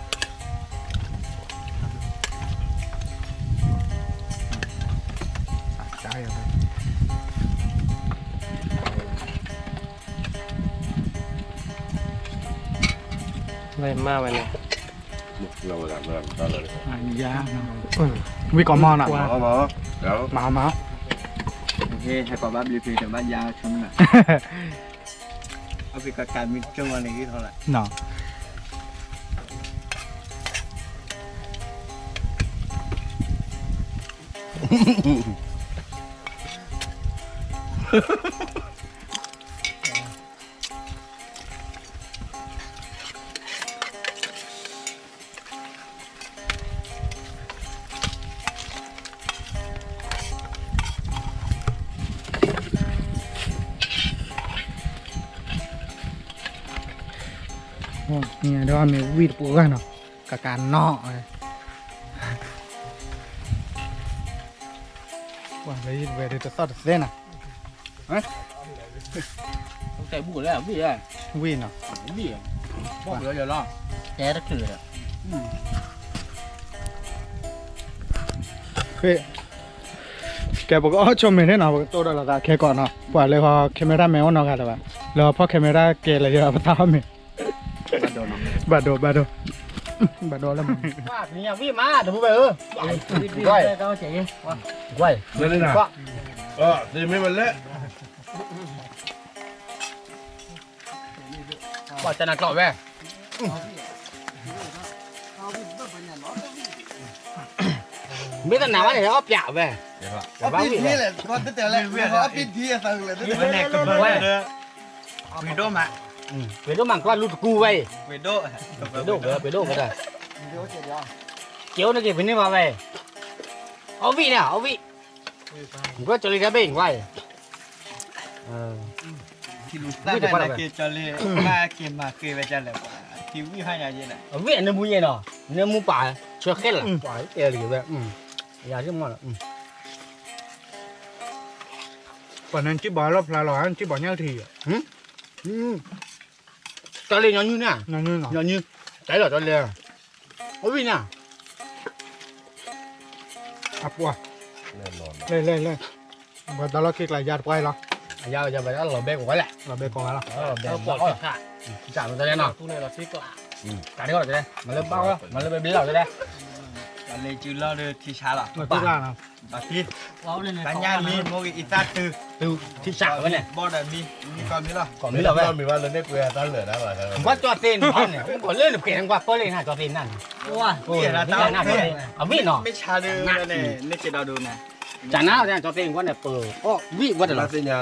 ဝဲမါဝဲန့ၣ် ဝံၣ်ကီးမီၤနီၤ မၤမၤ ဟဲကီးဘၣ်ဘျုးဖံးတဘၣ်ယါဆိမနီၤ အဖံးကကးမံၤကၠိမၤန့ၣ်ဂံၢ်ထီၣ်လၢ ဒီးမ့ၢ်ဝံၣ်တပှၢ်နီၤ ကကးနီၣ် ပှၤလၢယဝဲဒၣ်တသီၣ်တသဲနီၤ တဲဘူၣ်လဲၣ် ဝံၣ်နီၤ ဝံၣ် ဘီၣ်ဘီၣ်ယလီၤ တဲတချုးဒီး ကဲ ပကအီၣ်ဆိမ့ၢ်န့ၣ်နီၤ ပကတိၢ်ဒီးလိာ်သးခဲကီးနီၤ ပှၤလၢဟီ camera man အိၣ်နီတဂၤလၢၤဘၣ် လၢဖီၣ် camera ကဲလၢယပသးအီၣ်မ့ၤ, ဘၣ်ဒိ ဘၣ်ဒိ ဘၣ်ဒိလၢမ့ၢ် ဝံၣ်မး တပူၤဝဲဧၢ, ကွၢ်, သ့မ့ၢ်ဝဲလဲၣ်, ကွၢ်တနၤကျီၢ်ဝဲ မ့ၢ်တနာ်ဘၣ်န့ၣ် အီၣ်ပျးဝဲ, အီၣ်ပံဒ်လဲၣ်, အီၣ်ပံဒ်လဲၣ်, ပှ့ၤဒိၣ်မး, ပှ့ၤဒိၣ်မး ကွၢ်လူတကူဝဲအံၤ, ပှ့ၤဒိၣ်ဝဲ, ပှ့ၤဒိၣ်ဝဲ, ကဲအိၣ်န့ၣ်က့ၤ ပှ့ၤန့ၢ်ဘၣ်ဝဲ, အီၣ်ဝံၣ်န့ၣ် အီၣ်ဝံၣ်, ကွၢ်ကၠီလံတၢ်ဘ့ၣ်အံၤကွၢ်အံၤ ထံလူၤသၣ်န့ၣ်က့ၤကၠီလံ, ဘၣ်က့ၤမၤဃ့ဝဲဒ်လဲၣ်, ထံဝံၣ်ဟါညါယဲလဲၣ်, အဝံၣ်အနၢမူယဲနီၤ, နၢမူပာ် ဆၢဃဲလၢ်, ပှၤတဲလံဝဲ, ယၤမ့ၢ်လီၤ, ပှၤန့ၣ်စံၣ်ဘီလီၣ်ဖျါလီၤ, စံၣ်ဘီညၣ်ထံ, ကၠီလံညီနုၢ်န့ၣ်, ညီနုၢ်, ကၠီလံလီၤကၠီလံ, အဝံၣ်န့ၣ် အပှၤ, လဲၤလဲၤလဲၤ, ပှၤတၢ်လီၢ်ခံကျါယါတပှၢ်လီၤ, ယါယါဘၣ်လီၤဘဲကိးဂၤလဲၣ်, လီၤဘဲကိးဂၤလီၤ, လီၤဘဲကိးဂၤလီၤ, တၢ်မတၤလဲၣ်နီၤ, တၢ်တခီလီၤတဲ, မၤလၢဘၣ်အီၤလီၤ, မၤလၢဘဲဘျ့လီၤတဲ, လဲၤစုလီၤဒီးထံဆးလီၤ, တၢ်ညၣ်မံ မိၢ်ဂ့ၤအံသၣ်တုၤ, တုၤထံဆးဝဲန့ၣ်, ဘီဒီးမံ, မံကီၢ်မံလီၤ, ကီၢ်မံလီၤဝဲ, ကွၢ်ကၠီသ့ၣ်န့ၣ်, ကွၢ်လၢနဖျဲးကွၢ်ပၢလၢနကၠီသ့ၣ်နၤန့ၣ်, အဝံၣ်နီၤ, မ့ၢ်ဆါဒုးန့ၣ်, ကနၣ်ကၠီသ့ၣ်ကွၢ်န့ၣ် ပအီၣ်ဝံၣ်ဝဲတလီၤ,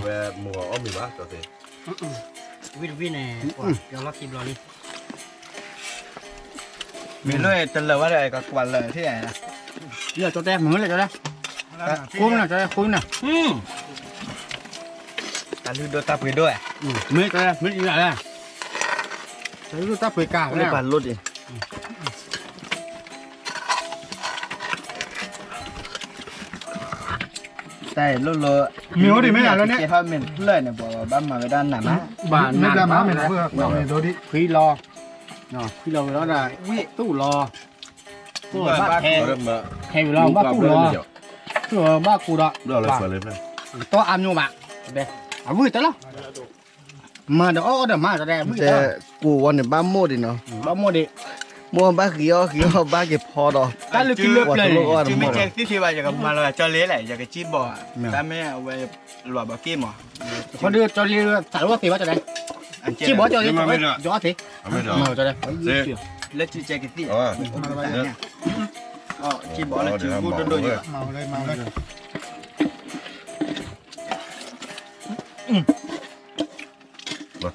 ဝဲမိၢ်အီၣ်မ့ၤဘၣ်ကၠီသ့ၣ်, ဝံၣ်တဝံၣ်န့ၣ်, ပှၤလီၢ်ခံဘျီလံ, မ့ၢ်လၢတလၢာ်ဝဲဒီး ကကွၢ်လၢာ်ထံၣ်, လၢကၠီတဲ မ့ၢ်လၢကၠီတဲ, ဃိမ့ၢ်နီၤ ကၠီတဲ ဃိမ့ၢ်နီၤ, တၢ်လုၢ်ဒိၣ်တၢ်ပှ့ၤဒိၣ်, မ့ၢ်ကၠီတဲ မ့ၢ်ကၠီတဲ, တၢ်လုၢ်ဒိၣ်တၢ်ပှ့ၤကၤဝဲ, ပာ်လိၣ်ဒံး တၢ်လိၣ်လီၤ, မ့ၢ်အိၣ်ဒံးမ့ၢ်ဂ့ၤလၢန့ၣ်, ကဲထီၣ်မ့ၢ်ဖျၢၣ်န့ၣ် ပှၤဘၣ်မၤဝဲဒၣ်နးမး, ဘၣ်နးမးမ့ၢ်, မ့ၢ်ဒိၣ်ဒံး, ခွံလီၤ, ခွံလီၤဝဲဒီးဒၣ်, ဝံၣ်သူၣ်လီၤ, သူၣ်လီၤဘၣ်ခဲ, ခဲဝံၤလီၤဘၣ်သူၣ်လီၤ, သူၣ်လီၤဘၣ်ကူဒီး, ကတီၢ်အါမျိၣ်ဘၣ်, အဝံၣ်တလီၤ မၤဒီးအီၣ်အီၣ်ဒီးမၤတၢ်ဒဲး, တဲ, ကိးဝဲန့ၣ် ဘၣ်မိၢ်ဒံးနီၤ, ဘၣ်မိၢ်ဒံး, မိၢ်ဘၣ်ဃံအီၣ်ဃံအီၣ်ဘၣ်က့ၤဖီဒီး, တၢ်လၢခံလၢပျၢၤန့ၣ်, မ့ၢ်ကဲသ့ၣ်သ့ဘၣ် ယကမၤလီၤကၠီလ့လဲၣ်, ယကစံၣ်ဘီၣ်, တၢ်မ့ၢ်အဝဲ, လွၢ်ဘီက့ၢ်မး, ခီဒုးကၠီလ့သးလီၤသ့ဘၣ်တၢ်ဒဲး, စံၣ်ဘီၣ်ကၠီလ့, ယအီၣ်သ့, လၢစံၣ်ကဲကသံၣ်, စံၣ်ဘီၣ်လၢစံၣ်ဘူၣ်ဒိၣ်ဒိၣ်ယၤ လီၤတံၢ်က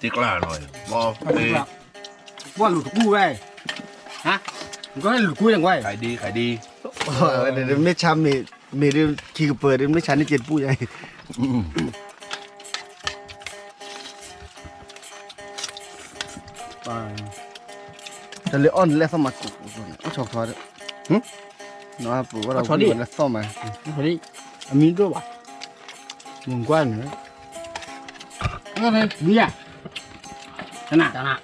ျါနီၤ, ပှၤလူၤတကူဝဲ, ဟါ, ကလူၤတကူန့ၣ်ကွၢ်, ခဒံခဒံ, မ့ၢ်ဆါမ့ၢ်, မ့ၢ်ဒုးခံကပၢၤဒုး မ့ၢ်ဆါန့ၢ်က့ၤတပူၤညါ, တၢ်လၢအီၣ်န့ၣ်လဲၣ်သီၣ်မး, အီၣ်ဆီထီ, အပူၤဝဲဒီးလဲၣ်သီၣ်မး, အမံၤဒိၣ်ဘၣ်, မုၢ်ကွၢ်န့ၣ်, မံၤယၤ, တနၤ,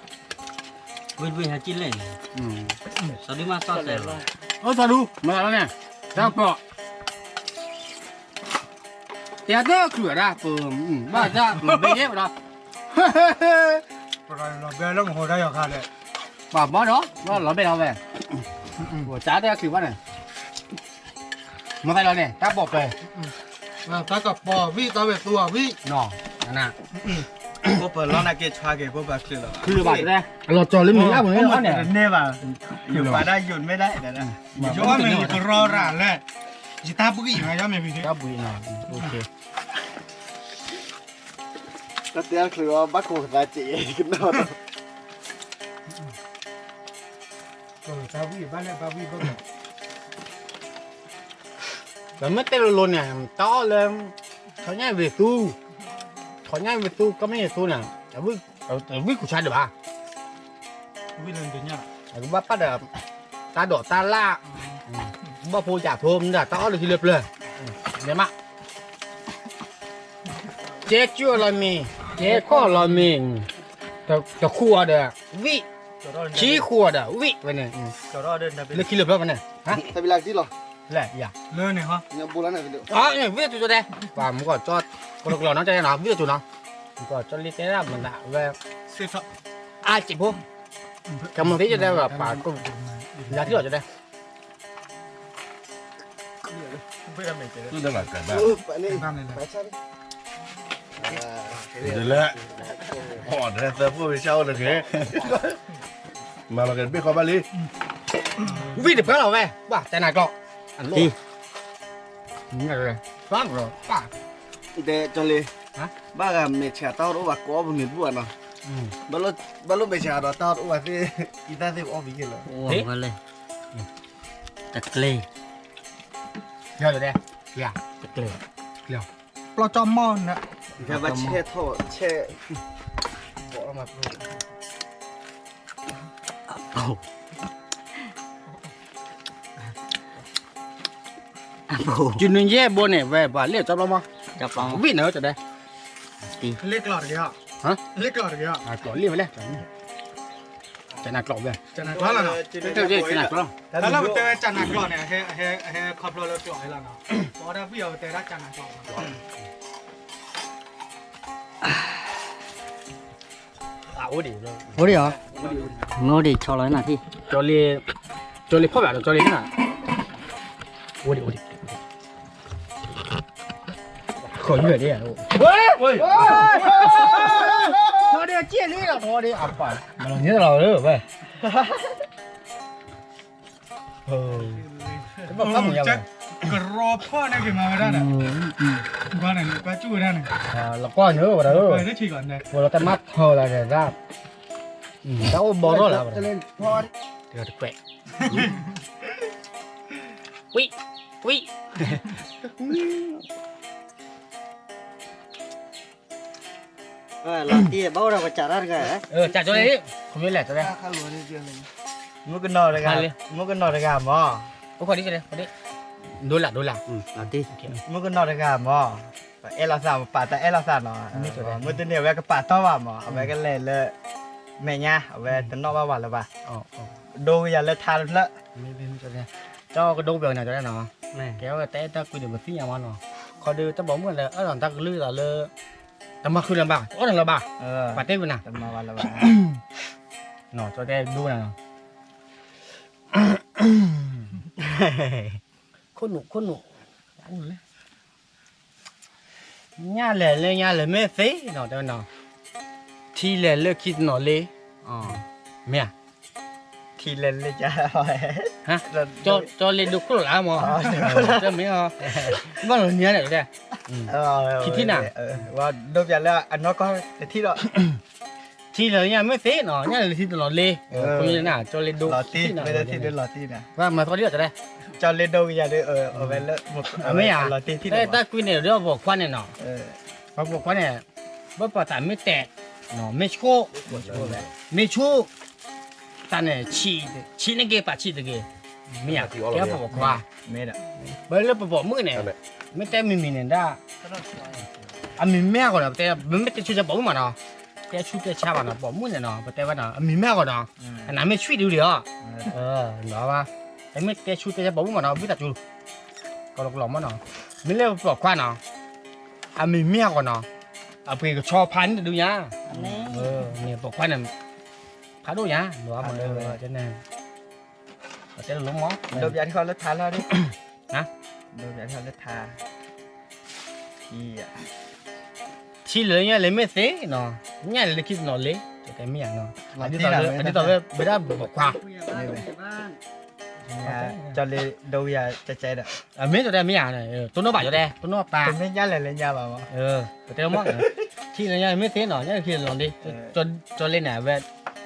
ဝံၤဝံၤဟဲကံၣ်လဲၣ်, စီၤဒူမၤစီၤစဲးလီၤ, အိၣ်စီၤဒူ, မၤလီၤန့ၣ်, တၢ်ပျီၢ် တဲတချုးဝဲဒၣ်, ပဘၣ်တၢ်လီၤဘဲယဲၢ်ဝဲဒီး, ပလီၤဘဲလၢမဟိဒၣ်ယီၤခါဒီး, ပှၤဘီဒီး လီၤဘဲလီၤဝဲ, ပှၤတၢ်တချုးဘၣ်န့ၣ်, မၤသးလီၤန့ၣ် တၢ်ပီၢ်ပဲ, တၢ်ကပီၤဝံၣ် တၢ်ဝဲသူအီၤဝံၣ်, ဖိပၢၤလီၤနာ်က့ၤဆါက့ၤ ဖိပၢၤချုးလီၤ, ချုးလီၤဘၣ်တဲ, အလီၤကၢ်လၢမ့ၢ်လၢပန့ၣ်န့ၣ်ဘၣ်, ယပာ်ဒၣ်ယိာ်မ့ၢ်ဒၣ်, ယမ့ၢ်ယကရီရၤလဲၣ်, ယတၢ်ဘှံးမး ယမ့ၢ်ဘှံး, တၢ်ဘှံးနီၤ, တၢ်တဲချုးအီၤ ဘၣ်ကိးကသးစ့ၢ်ကနီၤ, တၢ်ဘှံးဘၣ်လဲၣ် ဘၣ်ဘှံးဘၣ်ဘှံး, ပမ့ၢ်တဲလိၤလိၤန့ၣ် တၢ်အီၣ်လၢ ထီၣ်ညၣ်ဝံၤသူ, ထီၣ်ညၣ်ဝံၤသူ ကမ့ၢ်ဝံၤသူန့ၣ်, ဝံၣ်ကူၣ်ဆါဒံးဘၣ်, အကဘၣ်ပာ်ဒီး တၢ်ဒိးတၢ်လၣ်, ဘၣ်ဖိယာ်ဖိမ့ၢ်ဒၣ် တၢ်အီၣ်လၢခံလၢပျၢၤ, လဲၤမး, ကဲကၠူၣ်လီၤမ့ၢ်, ကဲခီၣ်လီၤမ့ၢ်, တခူၣ်အီၤဒီး ဝံၣ်, ခံခူၣ်အီၤဒီး ဝံၣ်ဝဲန့ၣ်, လၢခံလၢပျၢၤဖဲန့ၣ်, လၢန့ၣ်, ဝံၣ်တူၢ်တဲ, ပှၤမူကီၢ်ကၠီ, ကလီကလီနီၤ တဲနီၤ ဝံၣ်တူၢ်နီၤ ကၠီလ့တဲဒၣ်မနုၤဝဲ, အါစံးဖိ, ကမၤသ့ၣ်ယတဲဝဲပာ်ကိၣ်, ယၤထံၣ်လီၤယတဲ, ဒ်လဲၣ်, အီၣ်ဒ်လဲၣ်သၢဖိဝံၤဆၣ်အိၣ်တဂ့ၤ, မၤလီၤက့ၤတဘ့ၣ်ဃီဘၣ်လံ, ဝံၣ်တပှၢ်လီၤဝဲ, ဘၣ်တဲနၤကျီၢ်, အလီၢ် တဲကၠီလ့, ဘၣ်ဂၤမဲာ်ဆှးတၢ်အီၣ်တအိၣ်ဘၣ်ကိးအီၣ်ပမ့ၢ်ဘူၣ်ဘၣ်နီၤ, ဘၣ်လိၣ်မဲာ်ဆှးဒီးတၢ်အီၣ်တအိၣ်ဘၣ်သ့ၣ်, အံသၣ်သ့ၣ်ပအီၣ်ပယဲၢ်လီၤ, တကျ့, တကျ့, ပျီကၠီမီၢ်န့ၣ်, ဘၣ်ဆဲးထီၣ်ဆဲး, ယနုၤယဲၢ်ဘိန့ၣ် ဝဲပှၤလ့ၣ်ကၠီဘျီမီၢ်, ဝံၣ်နၤကၠီတဲ, လ့ၣ်ကျီၢ်တဂ့ၤ, လ့ၣ်ကျီၢ်တဂ့ၤ, ကျီၢ်လ့ၣ်ဝဲလဲၣ်, ကနၤကျီၢ်ဝဲ, ကနၤကျီၢ်လီၤနီၤ, ကနၤကျီၢ်, တၢ်လၢပတဲဝဲကနၤကျီၢ်န့ၣ်, ဟဲခီဖျိလၢကျီၢ်ဝဲလီၤနီၤ, ပဝဲဒၣ်ဘံၣ်အီၤပတဲဒၣ်ကနၤကျီၢ်လီၤ အိၣ်ဒံး, အိၣ်ဒံးဆီလီၤနၤထံၣ်, ကၠီလ့, ကၠီလ့ဖီၣ်ဘၣ်ဒီးကၠီလ့န့ၣ်, အိၣ်ဒံး, အိၣ်ဒံး, ဃီၤယုၢ်ဒံး, ထီၣ်ဒံးအစ့ၣ်လံဒီးထီၣ်ဒံးအပၢ်, မၤလီၤညဲလီၤဝဲ, ကရီဖီၣ်န့ၣ်က့ၤမၤဝဲဒၣ်န့ၣ်, ကွၢ်န့ၣ်, ကွၢ်ကၠူၣ်ဝဲဒၣ်န့ၣ်, လီၤကွၢ်န့ၣ်ဝဲဒၣ်, ဝဲလီၤတၢ်မၤထီၣ်လၢဒၣ်, တၢ်အိၣ်ဘီထီၣ်လၢဝဲဒၣ်, တကွဲး, ဝံၣ်, ဝံၣ် လီၤတံၢ်ဘၣ်အိၣ်ဒီးပစးတၢ်တဂၤ, စးကၠီလ့, ခမ့ၢ်လဲၣ်ကၠီလ့, မုၣ်ကနီၤတဂၤ, မုၣ်ကနီၤတဂၤမး, အိၣ်ခီဒ်လဲၣ်, ဒိလၣ်, ဒိလၣ်, မုၣ်ကနီၤတဂၤမး, ပအဲၣ်လိာ်သး, ပပာ်တၢ်အဲၣ်လိာ်သးနီၤ, မုၢ်တနံၤအဝဲကပာ်တီၢ်ဘၣ်မး, အဝဲကလဲၤလၢ, မဲာ်ညါ, အဝဲတနီၣ်ဘၣ်ဝဲလၢၤဘၣ်, ဒိကယၤလၢထါတဖျၢၣ်, ကၠီကဒိကပျီၤကနၤကၠီလ့နီၤ, ကဲဝဲတၢ်အဲၣ်တၢ်ကွံန့ၣ် ပသ့ၣ်ညါမးနီၤ, ခီဒုးတၢ်ဘီမုၢ်လၢအၢၣ်လီၤတၢ်ကလုၢ်သးလၢ တမၤဃုာ်လၢၤဘၣ်, အီၣ်နၤလၢၤဘၣ်, ပှၤတဲဝဲနၤ, ကၠီတဲဒိနၤနီၤ, ခိၣ်နူာ်ခိၣ်နူာ်, ညၣ်လဲၤလၢညါလဲၤမ့ၢ်သ့နီၤ, တဲဝဲနီၤ, ထံလဲၤလၢခံတနီၤလ့, မ့ၢ်ဧါ, ထံလဲၤလၢညါ, ကၠီလ့ဒိခိၣ်လၢ်မး, တမ့ၢ်, ဘၣ်လီၤညါန့ၣ်တဲ, ထံထံနၤ, ဒိပျးလၢအနီၢ်ကီၢ်တထံၣ်ဒီး ထံလၢညါမ့ၢ်သ့နီၤ, ညၣ်လဲၤလၢထံတနီၤလ့, ခီနၤ ကၠီလ့ဒိ, ပမၤသီဒံးဒီးတဲ, ကၠီလ့ဒိကယၤဒီး, အဝဲလၢ, မ့ၢ်ဧါ, တၢ်ကွံန့ၣ်ဒီးပိာ်ခွါန့ၣ်နီၤ, ပှၤပိာ်ခွါန့ၣ်, ဘၣ်ပှၤသးမ့ၢ်တဲာ်, မ့ၢ်ဆိ, မ့ၢ်ဆိ, တၢ်န့ၣ်, ဆံးန့ၢ်က့ၤပာ်ဆံးတဂ့ၤ, မ့ၢ်ဧါ, ကဲပှၤပိာ်ခွါ, ဘၣ်လၢပပိာ်မုၣ်န့ၣ်, မ့ၢ်တဲမံၤမံၤန့ၣ်ဒၣ် အမံၤမ့ၢ်အဂီၢ်ဒီး ပတဲ, မ့မ့ၢ်တဲဆူၣ်တဲပိာ်မုၣ်မးနီၤ, တဲဆူၣ်တဲဆါဘၣ်နီၤ, ပိာ်မုၣ်န့ၣ်နီၤ ပတဲဝဲနီၤ အမံၤမ့ၢ်အဂီၢ်နီၤ, အနၢ်မ့ၢ်ဆံးဒုးဒံးအီၤ, မ့ၢ်တဲဆူၣ်တဲဆါပိာ်မုၣ်မးနီၤ ဘုသးစူၤ, ကလီကလီမးနီၤ, မ့ၢ်လၢပိာ်ခွါနီၤ, အမံၤမ့ၢ်အဂီၢ်နီၤ, အပှ့ၤကဆီဖးန့ၣ်တဒုညါ, န့ၣ်ပိာ်ခွါန့ၣ်, ဖးဒိၣ်ညါ, တဲ, တဲလီၤမး, ဒိပျးထီၣ်လၢထါလီၤ, ဒိပျးထီၣ်လၢထါ, ထံလၢညါလဲၤမ့ၢ်သ့နီၤ, ညၣ်လဲၤလၢခံတနီၤလ့, တဲမ့ၢ်ဧါနီၤ, ဒ်သိးဝဲဒၣ်ပိာ်ခွါ, ကၠီလ့ဒိကယၤကဲကဲဒီး, မ့ၢ်တဲမ့ၢ်ဧါ, တိၢ်နီၣ်ဘၣ်ကၠီတဲ, တိၢ်နီၣ်ပၢ်, တမ့ၢ်ညၣ်လဲၤလၢညါဘၣ်မး, ပတဲမး, ထံလၢညါလဲၤမ့ၢ်သ့နီၤ, ညၣ်လဲၤခံတနီၤလ့, ကၠီလ့န့ၣ် အဝဲ,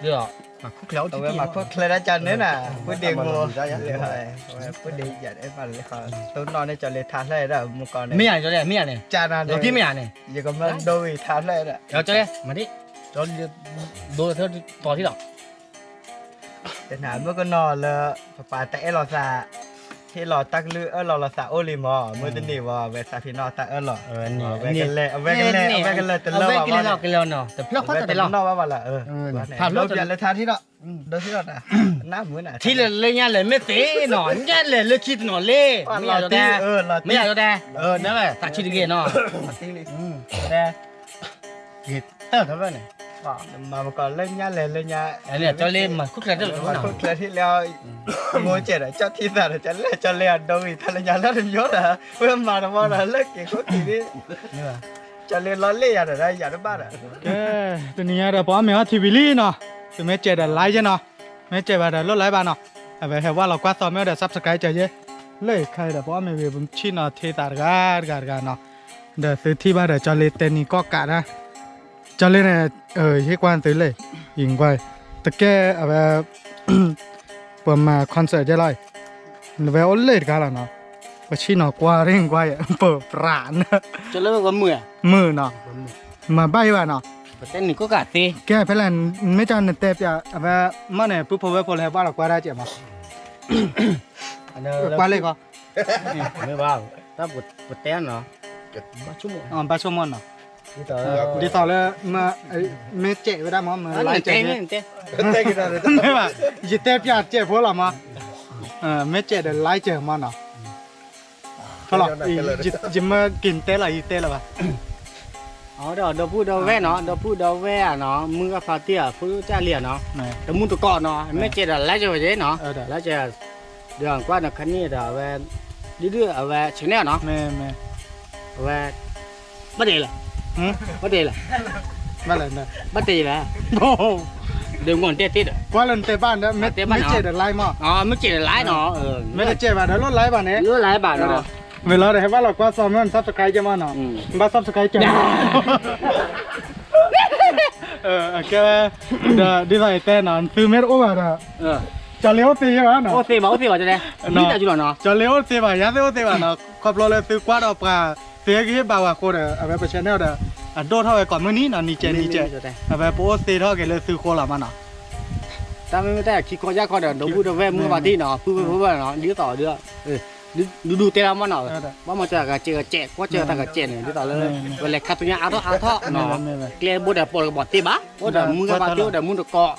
အဝဲမၤခိၣ်ချၢဒၣ်ကၠီန့ၣ်နီၤ, ဖိဒ့မူ, ဖိဒ့ယၤ, တိၢ်နီၣ်န့ၢ်ကၠီလ့ထါဖျၢၣ်ဒီးမူကီၢ်န့ၣ်, မ့ၢ်ဧါ, မ့ၢ်ဧါန့ၣ်, လီၤတံၢ်မ့ၢ်ဧါန့ၣ်, ယကမၢဒိဝံၤထါဖျၢၣ်ဒီး, ကၠီတဲ, မၤဒ်, ဒိလီၤထီၣ်တီၤထံလီၤ တနၤမုၣ်ကနီၤလၢ, ပပာ်တၢ်အဲၣ်လိာ်သး, ဟ့ၣ်လီၤတၢ်ကလုၢ်အၢၣ်လီၤလိာ်သးအိၣ်လံမး, မုၢ်တနံၤဝဲ အဝဲသးဖံးနီၣ်တၢ်အၢၣ်လီၤ, အဝဲကလဲၤ, အဝဲကလဲၤ, အဝဲကလဲၤတလၢာ်ဘၣ်ဘၣ်လီၤ, အဝဲတနီၣ်ဘၣ်ဘၣ်လီၤ, ဒိပျးလၢထါထံဒီး, နမုၢ်နၤ, ထံလၢညါလဲၤမ့ၢ်သ့နီၤ, ညၣ်လဲၤလၢခံတနီၤလ့, မ့ၢ်ဧါ, မ့ၢ်ဧါ, သးဆံးတဂ့ၤနီၤ, တဲ ဂ့ၤတၢ်ထီၣ်ဘၣ်န့ၣ်, မၤမကီးလၢညါလဲၤလၢညါ, ကၠီလ့မၤခိၣ်ချၢတၢ်လီၤ, မၤခိၣ်ချၢထံၣ်လၢ, မိၢ်ကဲဒီးကၠီထံသးဒီး ကၠီလ့အဒိဂံၢ်ထီၣ်လၢညါလၢတမံၤဒီး, ဝဲမၤတမီဒီးလၢက့ၤခိၣ်က့ၤန့ၣ်, ကၠီလ့လီၤလ့ၣ်ယၤဒီး ယၤတဘၣ်ဒီး, ကဲ, တနံၤညါဒီး ပအီၣ်မ့ၤအီထံဝံၤလံနီၤ, သုမ့ၢ်ကဲဒီး like နီၤ, မ့ၢ်ကဲဘၣ်ဒီး လိၣ် like ဘၣ်နီၤ, အဝဲဟဲဝါလီၤကွၢ်သီမ့ၢ်အိၣ်ဒီး subscribe ကၠီယဲ, လၢခါဒီး ပအီၣ်မ့ၤဝံၤ ပဆံၣ်နီၤထံသးတဂၤတဂၤတဂၤနီၤ, ဒီးသုထံၣ်ဘၣ်ဒီး ကၠီလ့တဲနံၤကီၢ်ကးတၢ် ကၠီလ့န့ၣ်, ဟ့ၣ်ကွၢ်သုလ့ၣ်, ယကွၢ်, တကဲအဝဲ, ပမၤ concert ကဲလီၤ, ဝဲအိၣ်လ့ၣ်တဂၤလီၤနီၤ, ပဆံၣ်နီၤကွၢ်ရ့ၣ်ကွၢ်ယဲ, ပပြးနၢ, မုာ်နီၤ, မၤဘၣ်ယဲဘၣ်နီၤ, ကဲဖဲလဲၣ်, မ့ၢ်ကၠီနတဲပျး အဝဲ, မ့ၢ်န့ၣ် ပုၢ်ဖိဝဲၢ်ဖိလၢဟဲဘၣ်လီၤကွၢ်တၢ်ကဲမး, ကွၢ်လ့ၣ်ကီး, မ့ၢ်ဘၣ်, တၢ်ပတဲနီၤ, ဘၣ်ဆိကမိၣ်နီၤ, ဒ်သိးလၢ, မ့ၢ်ကဲဝဲဒၣ်မး မ့ၢ်, မ့ၢ်ဘၣ်, ယတဲပျးကဲဖိလီၤမး, မ့ၢ်ကဲဒီး like ကဲမးနီၤ, ဖီလီၤ, ယမ့ၢ်က့ၤတဲလီၤ ယတဲလီၤဘၣ် ဒီပုၢ်ဒီဝဲၢ်နီၤ, ဒီပုၢ်ဒီဝဲၢ်ဧါနီၤ, မုၢ်ဂၢ်ဖါတံၢ်ဧါ, ဖိဒိၣ်ကၢ်လံဧါနီၤ, တမူတကိးနီၤ, မ့ၢ်ကဲဒီး like ကဲဝဲနီၤ, like ကဲ, ဒီးကွၢ်နီၤ ခါန့ၣ်ဒီးအဝဲ, ဒုဒုအဝဲ channel နီၤ, အဝဲ, ဘၣ်တ့ၢ်လီၤ, ဘၣ်တ့ၢ်လီၤ, ဘၣ်တ့ၢ်လီၤ, ဒီးမ့ၢ်တဲတ့ၢ်ဒီး, ကွၢ်လၢနတဲဘၣ်, မ့ၢ်ကဲဒီး like မး, မ့ၢ်ကဲဒီး like နီၤ, မ့ၢ်တကဲဘၣ်ဒီး လိၣ် like ဘၣ်န့ၣ်, လိၣ် like ဘၣ်နီၤ, ဝဲလီၤဒီး ဟဲဘၣ်လီၤကွၢ်သီမ့ၢ် subscribe ကဲမးနီၤ, ဘၣ် subscribe ကဲ, ကဲ, ဒီးဒ်သိးယတဲနီၤ သုမ့ၢ်တအိၣ်ဘၣ်ဒီး, ကၠီလ့အိၣ်သ့ယဲဘၣ်နီၤ, အိၣ်သ့ဘၣ်, အိၣ်သ့ဘၣ်, ကၠီလ့အိၣ်သ့ဘၣ်, ယၤသ့ၣ်အိၣ်သ့ဘၣ်နီၤ, ခီဖျိလၢသုကွၢ်ဒီးပှၤ, သုဟဲက့ၤဟ့ၣ်ဘၣ်ဝဲအဃိဒီး အဝဲပ channel ဒီး, အဒိၣ်ထီၣ်ဝဲကိးမုၢ်နံၤနီၤ, နံၤကဲးနံၤကဲး, အဝဲပအိၣ်သ့ထီၣ်က့ၤလၢသုဃိလီၤမးနီၤ တၢ်မ့ၢ်မ့ၢ်တၢ်ခံခီယၢ်ခီဒီး ဒီပုၢ်ဒီဝဲၢ်မုၢ်ဂၢ်ဖါတံၢ်နီၤ, ပုၢ်ဖိဝဲၢ်နီၤ, ဒ်သိးဒီး, ဒူဒူတဲလီၤမးနီၤ, ဘၣ်မၤစၢၤဂၤစဲးဂၤစဲး, ကွၢ်စၢၤတၢ်ဂၤစဲးန့ၣ် ဒ်သိးလၢ, ပလဲၤခါဆူညါအါထီၣ်အါထီၣ်နီၤ, ကျဲဘိဒီးပိာ်တကပီၤသ့ဘၣ်, အိၣ်ဒီးမုၢ်ဂၢ်ဖါတံၢ် အိၣ်ဒီးမူတကိး,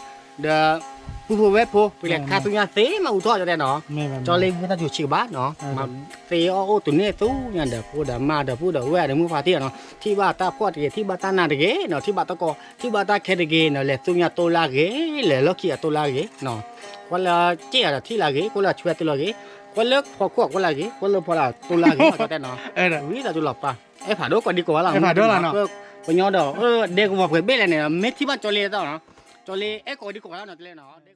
ဒီး, ပုၢ်ဖိဝဲၢ်ဖိ ပလဲၤခါဆူညါသ့မးအူထီၣ်ကတဲနီၤ, ကၠီလ့မ့ၢ်တၢ်ကိၣ်ဆံးဘၣ်နီၤ, သ့အီၣ်အိၣ်တန့ၢ်ဆူညါဒီး ဖိဒီးမါဒီးပုၢ်ဒီဝဲၢ်ဒီးမုၢ်ဂၢ်ဖါတံၢ်နီၤ, ထံၣ်ဘၣ်တၢ်ဖှီၣ်တဂ့ၤ ထံၣ်ဘၣ်တၢ်နးတဂ့ၤနီၤ, ထံၣ်ဘၣ်တၢ်ကီ, ထံၣ်ဘၣ်တၢ်ခဲတဂ့ၤနီၤ, လဲၤဆူညါတိၢ်လၢဂ့ၤ, လဲၤလီၢ်ခံအတိၢ်လၢဂ့ၤ, ကွၢ်လၢကဲဒီးထံၣ်လၢဂ့ၤ, ကွၢ်လၢဆွဲတိၢ်လၢဂ့ၤ, ကွၢ်လၢဖီခိၣ်ကွၢ်လၢဂ့ၤ, ကွၢ်လၢဖီလာ်တိၢ်လၢဂ့ၤ ကတဲနီၤ, ဝံသးစူၤလီၤပာ်, အဲၣ်ဖးဒိၣ်ကိးဒံကိးဂၤလီၤ, ပညီဒီး, ပညီဒီး, ဒဲကဝီၤပှဲၤဘ့ၣ်လဲၣ်န့ၣ် မ့ၢ်ထံၣ်ဘၣ်ကၠီလ့တၢ်နီၤ, ကၠီလ့အဲၣ်ကိးဒံကိးဂၤလီၤနီၤ တလဲနီၤ